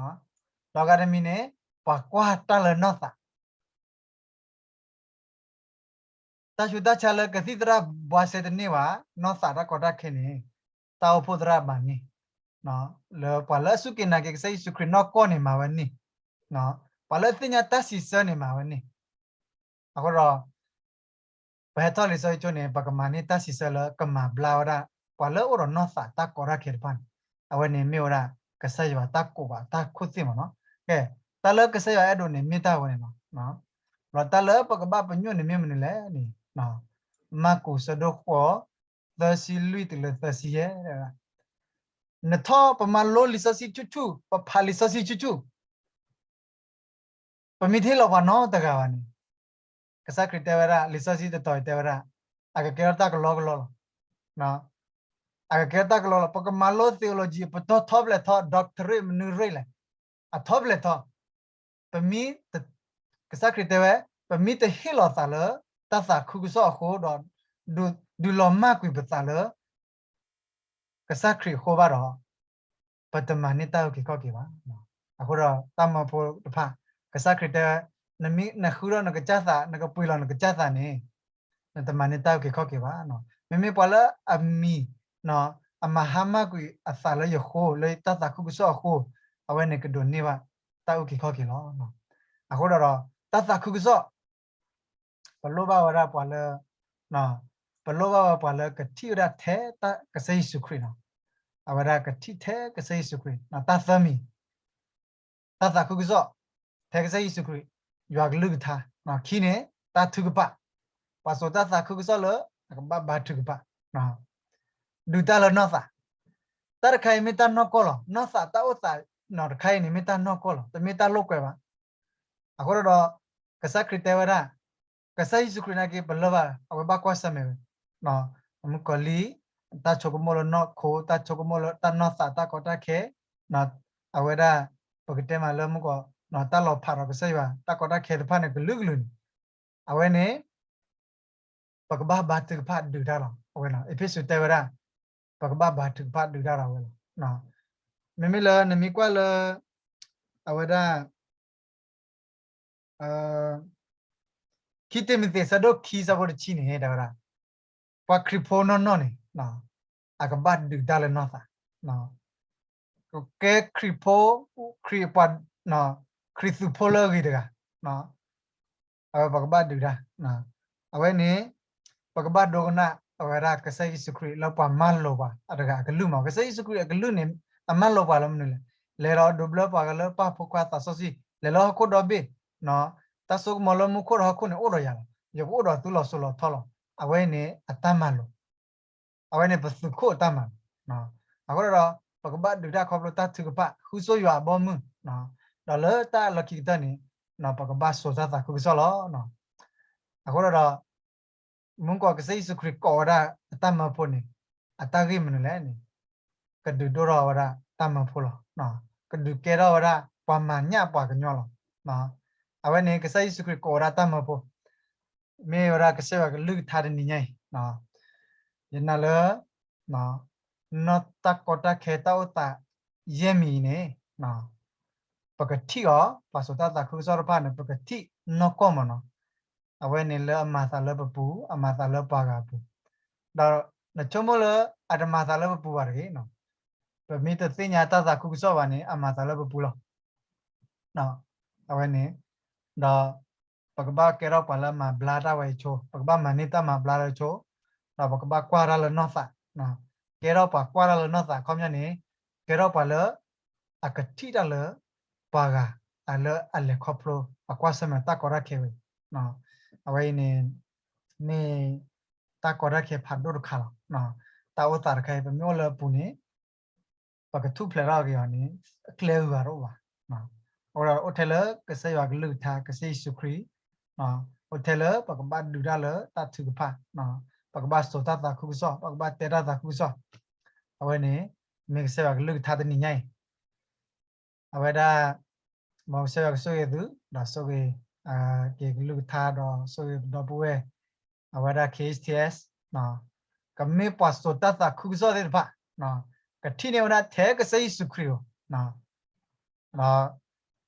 ဂၤတမံၤန့ၣ် ပှၤကွၢ်တၢ်လၢနီၢ်သး တၢ်ဆူးတၢ်ဆါလၢကသံၣ်သရၣ်ဘှါစဲတန့ၢ်ဘၣ် နီၢ်သးတၢ်ကီတၢ်ခဲန့ၣ် တၢ်အိၣ်ဖှိၣ်သရၣ်မၤန့ၢ် လၢပှၤလၢအစူၢ်က့ၤနာ်က့ၤကစၢ်ယ့ၣ်ၡူးခရံာ်နီၢ်ကီၢ်န့ၣ်မၤဝဲန့ၢ် ပှၤလၢအသ့ၣ်ညါတၢ်စံးဆၢန့ၣ်မၤဝဲန့ၢ် အဃိဒီး ပဟဲထီၣ်လံာ်စီဆှံကၠိန့ၣ် ပကမၤန့ၢ်တၢ်စံးဆၢလၢကမၤဘျါဝဲဒၣ် ပှၤလၢအိၣ်ဒီးနီၢ်သးတၢ်ကီတၢ်ခဲတဖၣ်န့ၣ် အဝဲန့ၣ်မ့ၢ်ဝဲဒၣ် ကစၢ်ယွၤတၢ်ကိးဘၣ်တၢ်ခိၣ်သ့ၣ်မးနီၤ. ကဲ တၢ်လၢကစၢ်ယွၤအဲၣ်ဒိးန့ၣ်မ့ၢ်တၢ်ဝဲန့ၣ်လီၤ. ဒီးတၢ်လၢပကဘၣ်ပညိၣ်န့ၣ်မ့ၢ်မနုၤလဲၣ်န့ၣ် မၢ်ကူးဆၢဒိၣ်ဃိး သၢဆံလွံၢ်တုၤလၢသၢဆံယဲၢ် နထီၣ်ပမၤလိလံာ်စီဆှံဆူၣ်ဆူၣ် ပဖးလံာ်စီဆှံဆူၣ်ဆူၣ် ပမ့ၢ်တဟ့ၣ်လီၤပှၤနီတဂၤဘၣ်န့ၣ် ကစၢ်ခရံာ်တဲဝဲဒၣ် လံာ်စီဆှံတတီၤအံၤတဲဝဲဒၣ် အကကဲထီၣ်တၢ်ကလီကလီလီၤ. အကကဲထီၣ်တၢ်ကလီလီၤ. ပကမၤလိ theology ပတီၢ်ထီဖျဲၣ်ထီ doctorate မနုၤရ့ၣ်လဲၣ် အထီဖျဲၣ်ထီ ပမ့ၢ် ကစၢ်ခရံာ်တဲဝဲ ပမ့ၢ်တဟ့ၣ်လီၤသးလၢ တၢ်သးခုကစီၣ်အဃိဒီး ဒုးလီၤမၢ်ကွံာ်ပသးလၢ ကစၢ်ခရံာ်အဃိဘၣ်ဒီး ပတမၤန့ၢ်တၢ်အုၣ်က့ၤခီၣ်က့ၤဘၣ်. အဃိဒီးတၢ်မၢဖိတဖၣ် ကစၢ်ခရံာ်တဲဝဲ နဃုထီၣ်နကစၢ်သး နကပှ့ၤလီၤနကစၢ်သးန့ၣ် နတမၤန့ၢ်တၢ်အုၣ်က့ၤခီၣ်က့ၤဘၣ်. မ့မ့ၢ်ပှၤလၢအမံၤ အမၤဟါမၢ်ကွံာ်အသးလၢယဃိ လၢတၢ်သးခုကစီၣ်အဃိ အဝဲန့ၣ်ကဒိးန့ၢ်ဘၣ်တၢ်အုၣ်က့ၤခီၣ်က့ၤလီၤ. အဃိဒီး တၢ်သးခုကစီၣ် ပလိၣ်ဘၣ်ဝဲဒၣ်ပှၤလၢ ပလိၣ်ဘၣ်ဝဲပှၤလၢကထံၣ်ဝဲဒၣ်ထဲကစၢ်ယ့ၣ်ၡူးခရံာ်လီၤ. အဝဲဒၣ်ကထံၣ်ထဲကစၢ်ယ့ၣ်ၡူးခရံာ် တၢ်သၢမံၤ တၢ်သးခုကစီၣ် ထဲကစၢ်ယ့ၣ်ၡူးခရံာ် ယွၤကလုၢ်ကထါ ခံန့ၣ် တၢ်ထုကဖၣ် ပှၤစိာ်တၢ်သးခုကစီၣ်လၢ အကဘၣ်ဘါထုကဖၣ် ဒုးတၢ်လၢနီၢ်သး တၢ်တခါအံၤမ့ၢ်တၢ်နီၢ်ကီၢ်လီၤ. နီၢ်သးတၢ်အိၣ်သးနီၢ်တခါအံၤန့ၣ် မ့ၢ်တၢ်နီၢ်ကီၢ်လီၤ. တမ့ၢ်တၢ်လိာ်ကွဲဘၣ်. အဃိဒီး ကစၢ်ခရံာ်တဲဝဲဒၣ် ကစၢ်ယ့ၣ်ၡူးခရံာ်နာ်က့ ပလၢဘၣ် အဝဲဘၣ်ကွၢ်ဆၢၣ်မဲာ်ဝဲ မုၣ်ကီၤလံၢ် တၢ်ဆိကမိၣ်လၢနီၢ်ခိ တၢ်ဆိကမိၣ်လၢတၢ်နီၢ်သးတၢ်ကီတၢ်ခဲ အဝဲဒၣ် ပကတဲမးလၢမုၣ်ကီၤ တၢ်လီၤဖးဒီးကစၢ်ယွၤ တၢ်ကီတၢ်ခဲတဖၣ်န့ၣ် ကလုာ်ကလုာ်န့ၣ် အဝဲန့ၣ် ပကဘၣ်ဘါထုကဖၣ်ဒုးတၢ်လီၤ. အဝဲလီၤ အ့းဖ့းစူးတဲဝဲဒၣ် ပကဘၣ်ဘါထုကဖၣ်ဒုးတၢ်လီၤ အဝဲလီၤ. မ့မ့ၢ်လၢနမ့ၢ်ကွၢ်လၢ အဝဲဒၣ် ခံတံၤမသ့း ဆၢဒိၣ်ခံ ဆၢဖိတဆံန့ၣ် တဲဝဲဒၣ် ပှၤခရံာ်ဖိနီၢ်နီၢ်န့ၣ် အကဘၣ်ဒုးတၢ်လၢနီၢ်သး ကကဲခရံာ်ဖိ ခရံာ်ပှၤ ခရံာ်သူးဖိလၢအဂ့ၤတဂၤ အဝဲပကဘၣ်ဒုးတၢ် အဝဲန့ၣ် ပကဘၣ်ဒိကနၣ် အဝဲဒၣ်ကစၢ်ယ့ၣ်ၡူးခရံာ်လၢပှၤမၢလိာ်ပှၤအတဂၤအကလုၢ်မး. ကစၢ်ယ့ၣ်ၡူးခရံာ်အကလုၢ်န့ၣ် အမၢလိာ်ပှၤလၢမနုၤလဲၣ်. လဲၤဒီးဒိးဘျၢပှၤလၢပၢ်ဖိခွါသးစီဆှံ လဲၤလၢဟီၣ်ခိၣ်ဒီဘ့ၣ် တၢ်စိကမီၤလၢမူခိၣ်ဒီးဟီၣ်ခိၣ်န့ၣ်အိၣ်ဒီးယၤလီၤ. ယကအိၣ်ဒီးသုလီၤစိၤလီၤထီလီၤ. အဝဲအံၤန့ၣ် အတၢ်မၤလိာ် အဝဲန့ၣ်ပသုးခိၣ်အတၢ်မၤလိာ်. အဃိဒီး ပကဘၣ်ဒုးတၢ်ခီဖျိတၢ်ထုကဖၣ် ဃုဆိယွၤအဘီအမုၢ် ဒီးလၢတၢ်လီၢ်ခံကတၢၢ်န့ၣ် ပကဘၣ်စိာ်တၢ်သးခုကစီၣ်လီၤ. အဃိဒီး မုၢ်ကီၢ်ကစၢ်ယ့ၣ်ၡူးခရံာ်ကိးဝဲဒၣ်အတၢ်မၢဖိန့ၣ် အတၢ်ဂ့ၢ်မနုၤလဲၣ်န့ၣ် ကဒုးဒိၣ်ထီၣ်ဝဲဒၣ်တၢ်မၢဖိလီၤ. ကဒုးကဲထီၣ်ဝဲဒၣ်ပှၤမၤညၣ်ပှၤကညီလီၤ. အဝဲန့ၣ် ကစၢ်ယ့ၣ်ၡူးခရံာ်ကိးဝဲဒၣ်တၢ်မၢဖိ မ့ၢ်ဝဲဒၣ်ကစၢ်ယွၤကလုၢ်ကထါတနံၤညါအံၤ ယနာ်လၢ နီၢ်တၢ်ကီတၢ်ခဲတၢ်အိၣ်သးယဲၢ်မံၤအံၤန့ၣ် ပကထံၣ်အီၤ ပှၤစိာ်တၢ်သးခုကစီၣ်တဖၣ်န့ၣ် ပကထံၣ်နီၢ်ကီၢ်မးနီၤ. အဝဲန့ၣ်လၢအမၤသးလၢပပူၤ အမၤသးလၢပှၤဂၤအပူၤ, ဒီးနဆိကမိၣ်လၢအတမၤသးလၢပပူၤဘၣ်တဂ့ၤနီၤ. ပမ့ၢ်တသ့ၣ်ညါတၢ်သးခုကစီၣ်ဘၣ်န့ၣ် အမၤသးလၢပပူၤလီၤ. အဝဲန့ၣ် ဒီး ပကဘၣ်ကဲထီၣ်ပှၤလၢအမၤဘျါတၢ်ဝဲအဆိ, ပကဘၣ်မၤန့ၢ်တၢ်မၤဘျါလၢအဆိ, ဒီးပကဘၣ်ကွၢ်တၢ်လၢနီၢ်သး, ကဲထီၣ်ပှၤကွၢ်တၢ်လၢနီၢ်သး အခီပညီန့ၣ် ကဲထီၣ်ပှၤလၢ အကထံၣ်တၢ်လၢ ပှၤဂၤ အလၢအလဲၤခီဖျိ အကွၢ်ဆၢၣ်မဲာ်တၢ်ကီတၢ်ခဲဝဲအံၤ, အဝဲအံၤန့ၣ် မ့ၢ် တၢ်ကီတၢ်ခဲဖးဒိၣ်တခါလီၤ. တၢ်အိၣ်သးတခါအံၤ ပမ့ၢ်အိၣ်လၢအပူၤန့ၣ် ပကထူၣ်ဖျဲးထီၣ်က့ၤအီၤန့ၣ် အကျဲဂုၤဂၤတအိၣ်ဘၣ်. အိၣ်ထဲလၢကစၢ်ယွၤကလုၢ်ကထါ ကစၢ်ယ့ၣ်ၡူးခရံာ်, အိၣ်ထဲလၢပကဘၣ်ဒုးတၢ်လၢတၢ်ထုကဖၣ်, ပကဘၣ်စိာ်တၢ်သးခုကစီၣ်, ပကဘၣ်တဲတၢ်သးခုကစီၣ်, အဝဲန့ၣ် မ့ၢ်ကစၢ်ယွၤကလုၢ်ကထါတနံၤညါအံၤ အဝဲဒၣ် မ်ကစၢ်ယွၤကဆိၣ်ဂ့ၤသု ဒီးဆိၣ်ဂ့ၤ က့ၤကလုၢ်ကထါ ဒီးဆိၣ်ဂ့ၤပဒီပုၢ်ဝဲၢ် အဝဲဒၣ် K H T S ကမ့ၢ်ပှၤစိာ်တၢ်သးခုကစီၣ်သ့ၣ်တဖၣ် ကထံၣ်န့ၢ်ဝဲဒၣ်ထဲကစၢ်ယ့ၣ်ၡူးခရံာ်အအိၣ်, ဒီး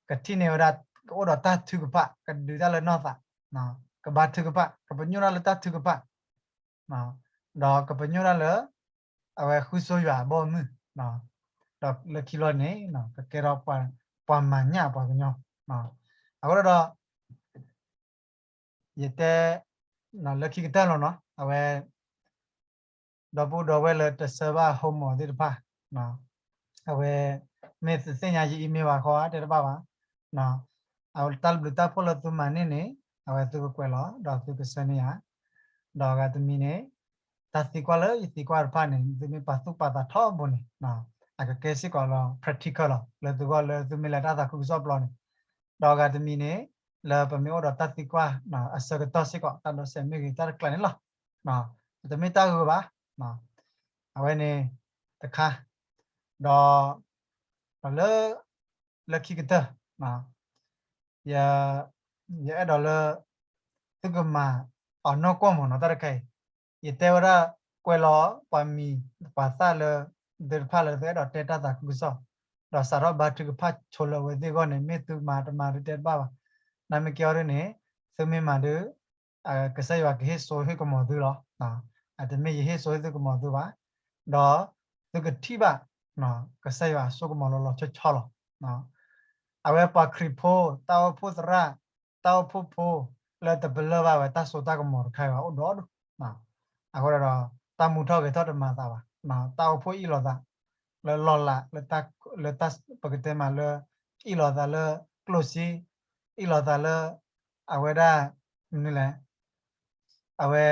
ကထံၣ်န့ၢ်ဝဲဒၣ် ကအိၣ်ဒီးတၢ်ထုကဖၣ် ကဒုးတၢ်လၢနီၢ်သး, ကဘါထုကဖၣ် ကပညိၣ်တၢ်လၢတၢ်ထုကဖၣ် ဒီးကပညိၣ်တၢ်လၢ အဝဲဃုဆိယွၤအဘီအမုၢ်, ဒီးလၢခံဘျီန့ၣ် ကကဲထီၣ်ပှၤမၤညၣ်ပှၤကညီ, အဃိဒီး ယတဲ လၢခံကတၢၢ်လီၤနီၤ အဝဲ ဒီပုၢ်ဒီဝဲၢ်လၢတဆၢဘၣ် homework သ့ၣ်တဖၣ် အဝဲ မ့ၢ်တသ့ၣ်ညါယ email ဘၣ်ဃီ တဲတဘၣ်ဘၣ်, အဝဲတၢ်ဘျုးတၢ်ဖှိၣ်လၢသုမၤန့ၢ်န့ၣ် အဝဲသုကကွဲးလီၤ ဒီးသုကဆှၢန့ၢ်ယၤ, ဒီးအဂၤတမံၤန့ၣ် တၢ်သံကွၢ်လၢယသံကွၢ်တဖၣ်န့ၣ် သုမ့ၢ်ပာ်သူၣ်ပာ်သးထီဘိန့ၣ် အကကဲစ့ၢ်ကီးလီၤ practical လီၤ လၢသုဂီၢ်လၢသုမ့ၢ်လဲၤတၢ်သးခုကစီၣ်ပျီန့ၣ်, ဒီးအဂၤတမံၤန့ၣ် လၢပမ့ၢ်အိၣ်ဒီးတၢ်သံကွၢ် အဆၢကတီၢ်စ့ၢ်ကီး တၢ်ဒိးစဲးမ့ၢ်ဂ့ၤ တၢ်တကျးန့ၣ်လီၤ. တမ့ၢ်တၢ်ဂ့ၤဘၣ်, အဝဲန့ၣ် တခါ, ဒီး ဒီးလၢ လၢခံကတၢၢ် ယ ယအဲၣ်ဒိးလၢ သုကမၤအီၤနီၢ်ကီၢ်မးနီၤ တၢ်တခါအံၤ, ယတဲဝဲဒၣ် ကွဲးလီၤပှၤမံၤပှၤသၣ်လၢ သ့ၣ်တဖၣ်လၢသုအဲၣ်ဒိးတဲတၢ်သးခုကစီၣ်, ဒီးစးထီၣ်ဘါထုကဖၣ်ဆိလၢအဝဲသ့ၣ်အဂီၢ်န့ၣ် မ့ၢ်သုမၤတမၤတတဲတဘၣ်ဘၣ်, နမ့ၢ်ကဲအီၤဒ်န့ၣ် သုမ့ၢ်မၤဒ် ကစၢ်ယွၤကဟ့ၣ်စိဟ့ၣ်ကမီၤသုလီၤ. အတမ့ၢ်ယဟ့ၣ်စိဟ့ၣ်သုကမီၤသုဘၣ်, ဒီးသုကထံၣ်ဘၣ် ကစၢ်ယွၤအစိကမီၤလီၤလီၤဆီဆီလီၤ. အဝဲပှၤခရံာ်ဖိ တၢ်အိၣ်ဖှိၣ်သရၣ် တၢ်အိၣ်ဖှိၣ်ဖိ လၢတပလၢၢ်ဘၣ်ဝဲတၢ်စိတၢ်ကမီၤတခါအံၤဘၣ် အိၣ်ဒီဒူၣ်, အဃိဒီး တၢ်မူထီၣ်ဂဲၤထီၣ်တမၤသးဘၣ်, တၢ်အိၣ်ဖှိၣ်အ့ၣ်လိာ်သး လၢလီၢ်လၤ လၢ ပကတဲမးလၢ အ့ၣ်လိာ်သးလၢ ကျိၣ်စ့ အ့ၣ်လိာ်သးလၢ အဝဲဒၣ် မနုၤလဲၣ် အဝဲ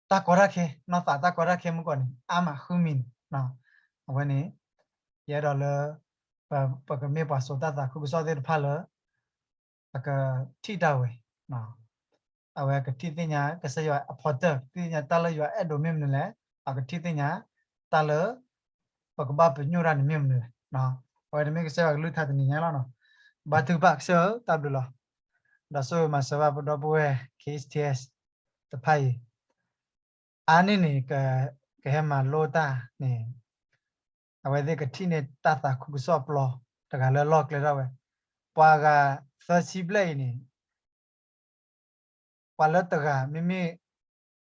တၢ်ကီတၢ်ခဲ နီၢ်သးတၢ်ကီတၢ်ခဲမုၢ်ကီၢ်န့ၣ် အါမးဃုမံၤန့ၣ်, အဝဲန့ၣ် ယအဲၣ်ဒိးလၢ ပကမ့ၢ်ပှၤစိာ်တၢ်သးခုကစီၣ်သ့ၣ်တဖၣ်လၢ အကထံၣ်တၢ်ဝဲ အဝဲကထံၣ်သ့ၣ်ညါ ကစၢ်ယွၤအဖီတၢၢ် ကထံၣ်သ့ၣ်ညါတၢ်လၢယွၤအဲၣ်ဒိးမ့ၢ်မနုၤလဲၣ်, အကထံၣ်သ့ၣ်ညါ တၢ်လၢ ပကဘၣ်ပညိၣ်တၢ်န့ၣ်မ့ၢ်မနုၤလဲၣ်, အဝဲတမ့ၢ်ကစၢ်ယွၤကလုၢ်ကထါတနံၤညါလီၤနီၤ, ဘါထုကဖၣ် ကစၢ်ဧၢ တၢ်ဘျုးလီၤ, ဒီးဆိၣ်ဂ့ၤမၤစၢၤဘၣ်ပဒီပုၢ်ဝဲၢ် K H T S တဖၣ်အံၤ အါန့ၢ်န့ၣ် ကဟဲမၤလိတၢ်န့ၣ် အဝဲသ့ၣ်ကထံၣ်န့ၢ်တၢ်သးခုကစီၣ်ပျီ တဂၤလၢလီၢ်ကျဲထီၣ်ဝဲ, ပှၤဂၤသၢဆံဘျဲၣ်အံၤန့ၣ် ပှၤလၢတဂၤ မ့မ့ၢ်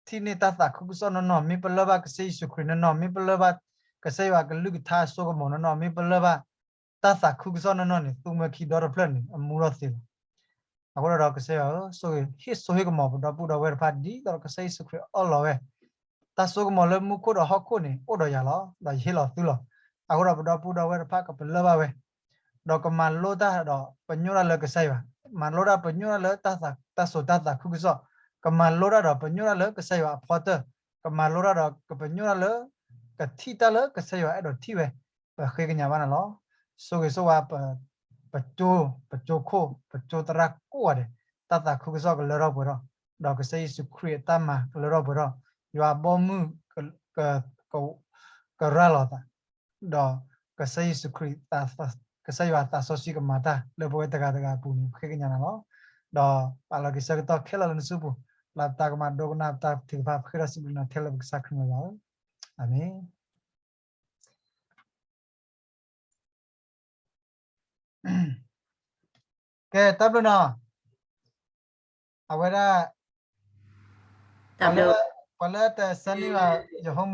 ထံၣ်န့ၢ်တၢ်သးခုကစီၣ်နီၢ်နီၢ် မ့ၢ်ပလၢၢ်ဘၣ်ကစၢ်ယ့ၣ်ၡူးခရံာ်နီၢ်နီၢ် မ့ၢ်ပလၢၢ်ဘၣ် ကစၢ်ယွၤကလုၢ်ကထါအစိကမီၤနီၢ်နီၢ် မ့ၢ်ပလၢၢ်ဘၣ် တၢ်သးခုကစီၣ်နီၢ်နီၢ်န့ၣ် သူမွဲခံဒီတဖျၢၣ်န့ၣ် အမူထီၣ်သ့လီၤ. အဃိဒီးကစၢ်ယွၤဧၢ, ဆိၣ်ဂ့ၤဟ့ၣ်စိဟ့ၣ်ကမီၤပဒီပုၢ်ဒီဝဲၢ်တဖၣ် ဒ်သိးဒီးကစၢ်ယ့ၣ်ၡူးခရံာ်အၢၣ်လီၤဝဲ တၢ်စိကမီၤလၢမူခိၣ်ဒီးဟီၣ်ခိၣ်န့ၣ် အိၣ်ဒီးယၤလီၤ, ဒီးယဟ့ၣ်လီၤသုလီၤ. အဃိဒီးပဒီပုၢ်ဒီဝဲၢ်တဖၣ်ကပလၢၢ်ဘၣ်ဝဲ ဒီးကမၤလိတၢ်ဒီးပညိၣ်တၢ်လၢကစၢ်ယွၤ, မၤလိတၢ်ပညိၣ်တၢ်လၢ တၢ်စိာ်တၢ်သးခုကစီၣ်, ကမၤလိတၢ်ဒီးပညိၣ်တၢ်လၢကစၢ်ယွၤအဖီတၢၢ်, ကမၤလိတၢ်ဒီးကပညိၣ်တၢ်လၢ ကထံၣ်တၢ်လၢကစၢ်ယွၤအဲၣ်ဒိးထံၣ်ဝဲ, ပဃ့ကညးဘၣ်နၤလီၤ. ဆိၣ်ဂ့ၤဆိၣ်ဝါ ပကၠိ ပကၠိခိၣ် ပကၠိသရၣ်ကိးဂၤဒဲး, တၢ်သးခုကစီၣ်ကလၢထီၣ်ပှဲၤထီၣ်, ဒီးကစၢ်ယ့ၣ်ၡူးခရံာ်အတၢ်မၤကလၢထီၣ်ပှဲၤထီၣ်, ယွၤအဘီအမုၢ် ကရၤလီၤသး ဒီးကစၢ်ယ့ၣ်ၡူးခရံာ် ကစၢ်ယွၤသးစီဆှံကမၤတၢ်လၢပဝဲတဂၤတဂၤအပူၤန့ၣ် ပဃ့ကညးနၤလီၤ. ဒီးပာ်လီၤက့ၤဆၢကတီၢ်ခဲလၢာ်လၢနစုပူၤ, ပျၢ်ပတၢ်ကမၣ်ဒိကနၣ်ပတၢ်ထုကဖၣ် ပဃ့ဒီးစံးဘျုးနၤထဲလၢပကစၢ်ခရံာ်မ့ၢ်ဘၣ်ဧၢ, အၤမ့ၣ်. ကဲ တၢ်ဘျုးနီၤ, အဝဲဒၣ် ပှၤလၢတစဲန့ၢ်ဘၣ် ယ homework